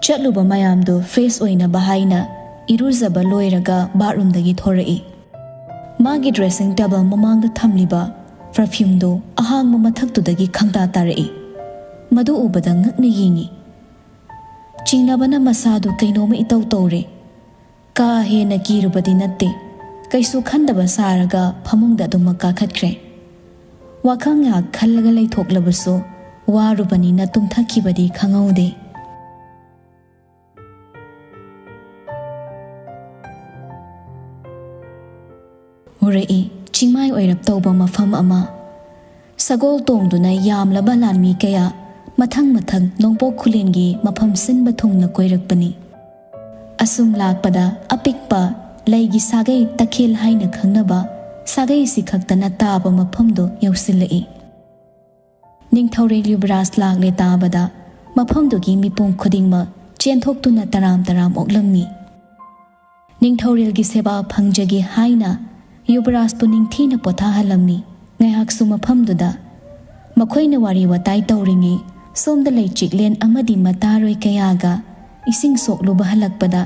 ꯆꯠꯂꯨꯕ ꯃꯌꯥꯝꯗꯣ ꯐ꯭ꯔꯦꯁ ꯑꯣꯏꯅꯕ ꯍꯥꯏꯅ ꯏꯔꯨꯖꯕ ꯂꯣꯏꯔꯒ ꯕꯥꯠꯔꯨꯝꯗꯒꯤ ꯊꯣꯔꯛꯏ꯫ ꯃꯥꯒꯤ ꯗ꯭ꯔꯦꯁꯤꯡ ꯇꯦꯕꯜ ꯃꯃꯥꯡꯗ ꯊꯝꯂꯤꯕ ꯄꯔꯐ꯭ꯌꯨꯝꯗꯣ ꯑꯍꯥꯡꯕ ꯃꯊꯛꯇꯨꯗꯒꯤ ꯈꯪꯇꯥ ꯇꯥꯔꯛꯏ꯫ ꯃꯗꯨ ꯎꯕꯗ ꯉꯛꯅ ꯌꯦꯡꯉꯤ꯫ ꯆꯤꯡꯅꯕꯅ ꯃꯁꯥꯗꯨ ꯀꯩꯅꯣꯝꯃ ꯏꯇꯧ ꯇꯧꯔꯦ꯫ ꯀꯥ ꯍꯦꯟꯅ ꯀꯤꯔꯨꯕꯗꯤ ꯅꯠꯇꯦ꯫ ꯀꯩꯁꯨ ꯈꯟꯗꯕ ꯁꯥꯔꯒ ꯐꯃꯨꯡꯗ ꯑꯗꯨꯃꯛ ꯀꯥꯈꯠꯈ꯭ꯔꯦ꯫ ꯋꯥꯈꯜ ꯉꯥꯏꯍꯥꯛ ꯈꯜꯂꯒ ꯂꯩꯊꯣꯛꯂꯕꯁꯨ ꯋꯥꯔꯨꯕꯅꯤꯅ ꯇꯨꯝꯊꯈꯤꯕꯗꯤ ꯈꯪꯍꯧꯗꯦ꯫ ꯎꯔꯛꯏ ꯆꯤꯡꯃꯥꯏ ꯑꯣꯏꯔꯞ ꯇꯧꯕ ꯃꯐꯝ ꯑꯃ꯫ ꯁꯒꯣꯜ ꯇꯣꯡꯗꯨꯅ ꯌꯥꯝꯂꯕ ꯂꯥꯟꯃꯤ ꯀꯌꯥ ꯃꯊꯪ ꯃꯊꯪ ꯅꯣꯡꯄꯣꯛ ꯈꯨꯂꯦꯟꯒꯤ ꯃꯐꯝ ꯁꯤꯟꯕ ꯊꯨꯡꯅ ꯀꯣꯏꯔꯛꯄꯅꯤ꯫ ꯑꯁꯨꯝ ꯂꯥꯛꯄꯗ ꯑꯄꯤꯛꯄ ꯂꯩꯒꯤ ꯁꯥꯒꯩ ꯇꯈꯦꯜ ꯍꯥꯏꯅ ꯈꯪꯅꯕ ꯁꯥꯒꯩꯁꯤ ꯈꯛꯇꯅ ꯇꯥꯕ ꯃꯐꯝꯗꯨ ꯌꯧꯁꯤꯜꯂꯛꯏ꯫ ꯅꯤꯡꯊꯧꯔꯦꯜ ꯌꯨꯕꯔꯥꯖ ꯂꯥꯛꯂꯦ ꯇꯥꯕꯗ ꯃꯐꯝꯗꯨꯒꯤ ꯃꯤꯄꯨꯝ ꯈꯨꯗꯤꯡꯃꯛ ꯆꯦꯟꯊꯣꯛꯇꯨꯅ ꯇꯔꯥꯝ ꯇꯔꯥꯝ ꯑꯣꯛꯂꯝꯃꯤ꯫ ꯅꯤꯡꯊꯧꯔꯦꯜꯒꯤ ꯁꯦꯕꯥ ꯐꯪꯖꯒꯦ ꯍꯥꯏꯅ ꯌꯨꯕꯔꯥꯖꯄꯨ ꯅꯤꯡꯊꯤꯅ ꯄꯣꯊꯥꯍꯜꯂꯝꯃꯤ꯫ ꯉꯥꯏꯍꯥꯛꯁꯨ ꯃꯐꯝꯗꯨꯗ ꯃꯈꯣꯏꯅ ꯋꯥꯔꯤ ꯋꯥꯇꯥꯏ ꯇꯧꯔꯤꯉꯩ ꯁꯣꯝꯗ ꯂꯩꯆꯤꯛꯂꯦꯟ ꯑꯃꯗꯤ ꯃꯇꯥꯔꯣꯏ ꯀꯌꯥꯒ ꯏꯁꯤꯡ ꯁꯣꯛꯂꯨꯕ ꯍꯜꯂꯛꯄꯗ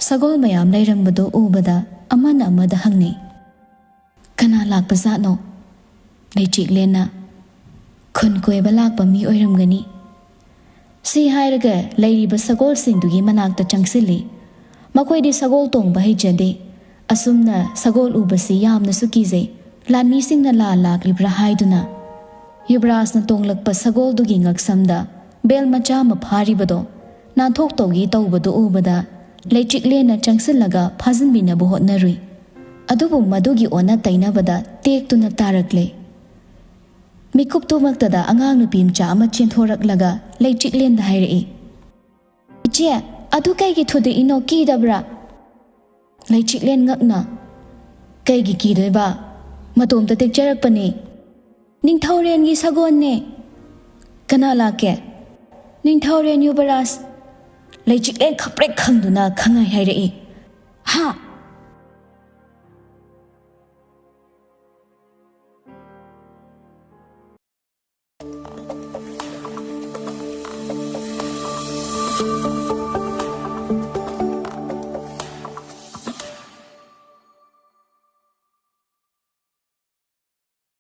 ꯁꯒꯣꯜ ꯃꯌꯥꯝ ꯂꯩꯔꯝꯕꯗꯨ ꯎꯕꯗ ꯑꯃꯅ ꯑꯃꯗ ꯍꯪꯅꯩ, "ꯀꯅꯥ ꯂꯥꯛꯄꯖꯥꯠꯅꯣ?" ꯂꯩꯆꯤꯛꯂꯦꯟꯅ, "ꯈꯨꯟ ꯀꯣꯏꯕ ꯂꯥꯛꯄ ꯃꯤ ꯑꯣꯏꯔꯝꯒꯅꯤ"꯫ ꯁꯤ ꯍꯥꯏꯔꯒ ꯂꯩꯔꯤꯕ ꯁꯒꯣꯜꯁꯤꯡꯗꯨꯒꯤ ꯃꯅꯥꯛꯇ ꯆꯪꯁꯤꯜꯂꯤ꯫ ꯃꯈꯣꯏꯗꯤ ꯁꯒꯣꯜ ꯇꯣꯡꯕ ꯍꯩꯖꯗꯦ꯫ ꯑꯁꯨꯝꯅ ꯁꯒꯣꯜ ꯎꯕꯁꯤ ꯌꯥꯝꯅꯁꯨ ꯀꯤꯖꯩ꯫ ꯂꯥꯟꯃꯤꯁꯤꯡꯅ ꯂꯥꯟ ꯂꯥꯛꯂꯤꯕ꯭ꯔꯥ ꯍꯥꯏꯗꯨꯅ ꯌꯨꯕꯔꯥꯖꯅ ꯇꯣꯡꯂꯛꯄ ꯁꯒꯣꯜꯗꯨꯒꯤ ꯉꯛꯁꯝꯗ ꯕꯦꯜ ꯃꯆꯥ ꯑꯃ ꯐꯥꯔꯤꯕꯗꯣ ꯅꯥꯟꯊꯣꯛꯇꯧꯒꯤ ꯇꯧꯕꯗꯨ ꯎꯕꯗ ꯂꯩꯆꯤꯛꯂꯦꯟꯅ ꯆꯪꯁꯤꯜꯂꯒ ꯐꯥꯖꯤꯟꯕꯤꯅꯕ ꯍꯣꯠꯅꯔꯨꯏ꯫ ꯑꯗꯨꯕꯨ ꯃꯗꯨꯒꯤ ꯑꯣꯟꯅ ꯇꯩꯅꯕꯗ ꯇꯦꯛꯇꯨꯅ ꯇꯥꯔꯛꯂꯦ꯫ ꯃꯤꯀꯨꯞꯇꯨꯃꯛꯇꯗ ꯑꯉꯥꯡ ꯅꯨꯄꯤ ꯃꯆꯥ ꯑꯃ ꯆꯦꯟꯊꯣꯔꯛꯂꯒ ꯂꯩꯆꯤꯛꯂꯦꯟꯗ ꯍꯥꯏꯔꯛꯏ, "ꯏꯆꯦ, ꯑꯗꯨ ꯀꯩꯒꯤ ꯊꯨꯗꯦꯛꯏꯅꯣ? ꯀꯤꯗꯕ꯭ꯔꯥ?" ꯂꯩꯆꯤꯛꯂꯦꯟ ꯉꯛꯅ, "ꯀꯩꯒꯤ ꯀꯤꯗꯣꯏꯕ? ꯃꯇꯣꯝꯇ ꯇꯦꯛꯆꯔꯛꯄꯅꯦ꯫ ꯅꯤꯡꯊꯧꯔꯦꯟꯒꯤ ꯁꯒꯣꯜꯅꯦ꯫" "ꯀꯅꯥ ꯂꯥꯛꯀꯦ?" "ꯅꯤꯡꯊꯧꯔꯦꯟ ꯌꯨꯕꯔꯥꯖ꯫" ꯂꯩꯆꯤꯛꯂꯦꯟ ꯈꯪꯄ꯭ꯔꯦꯛ ꯈꯪꯗꯨꯅ ꯈꯪꯍꯥꯏ ꯍꯥꯏꯔꯛꯏ, "ꯍꯥ?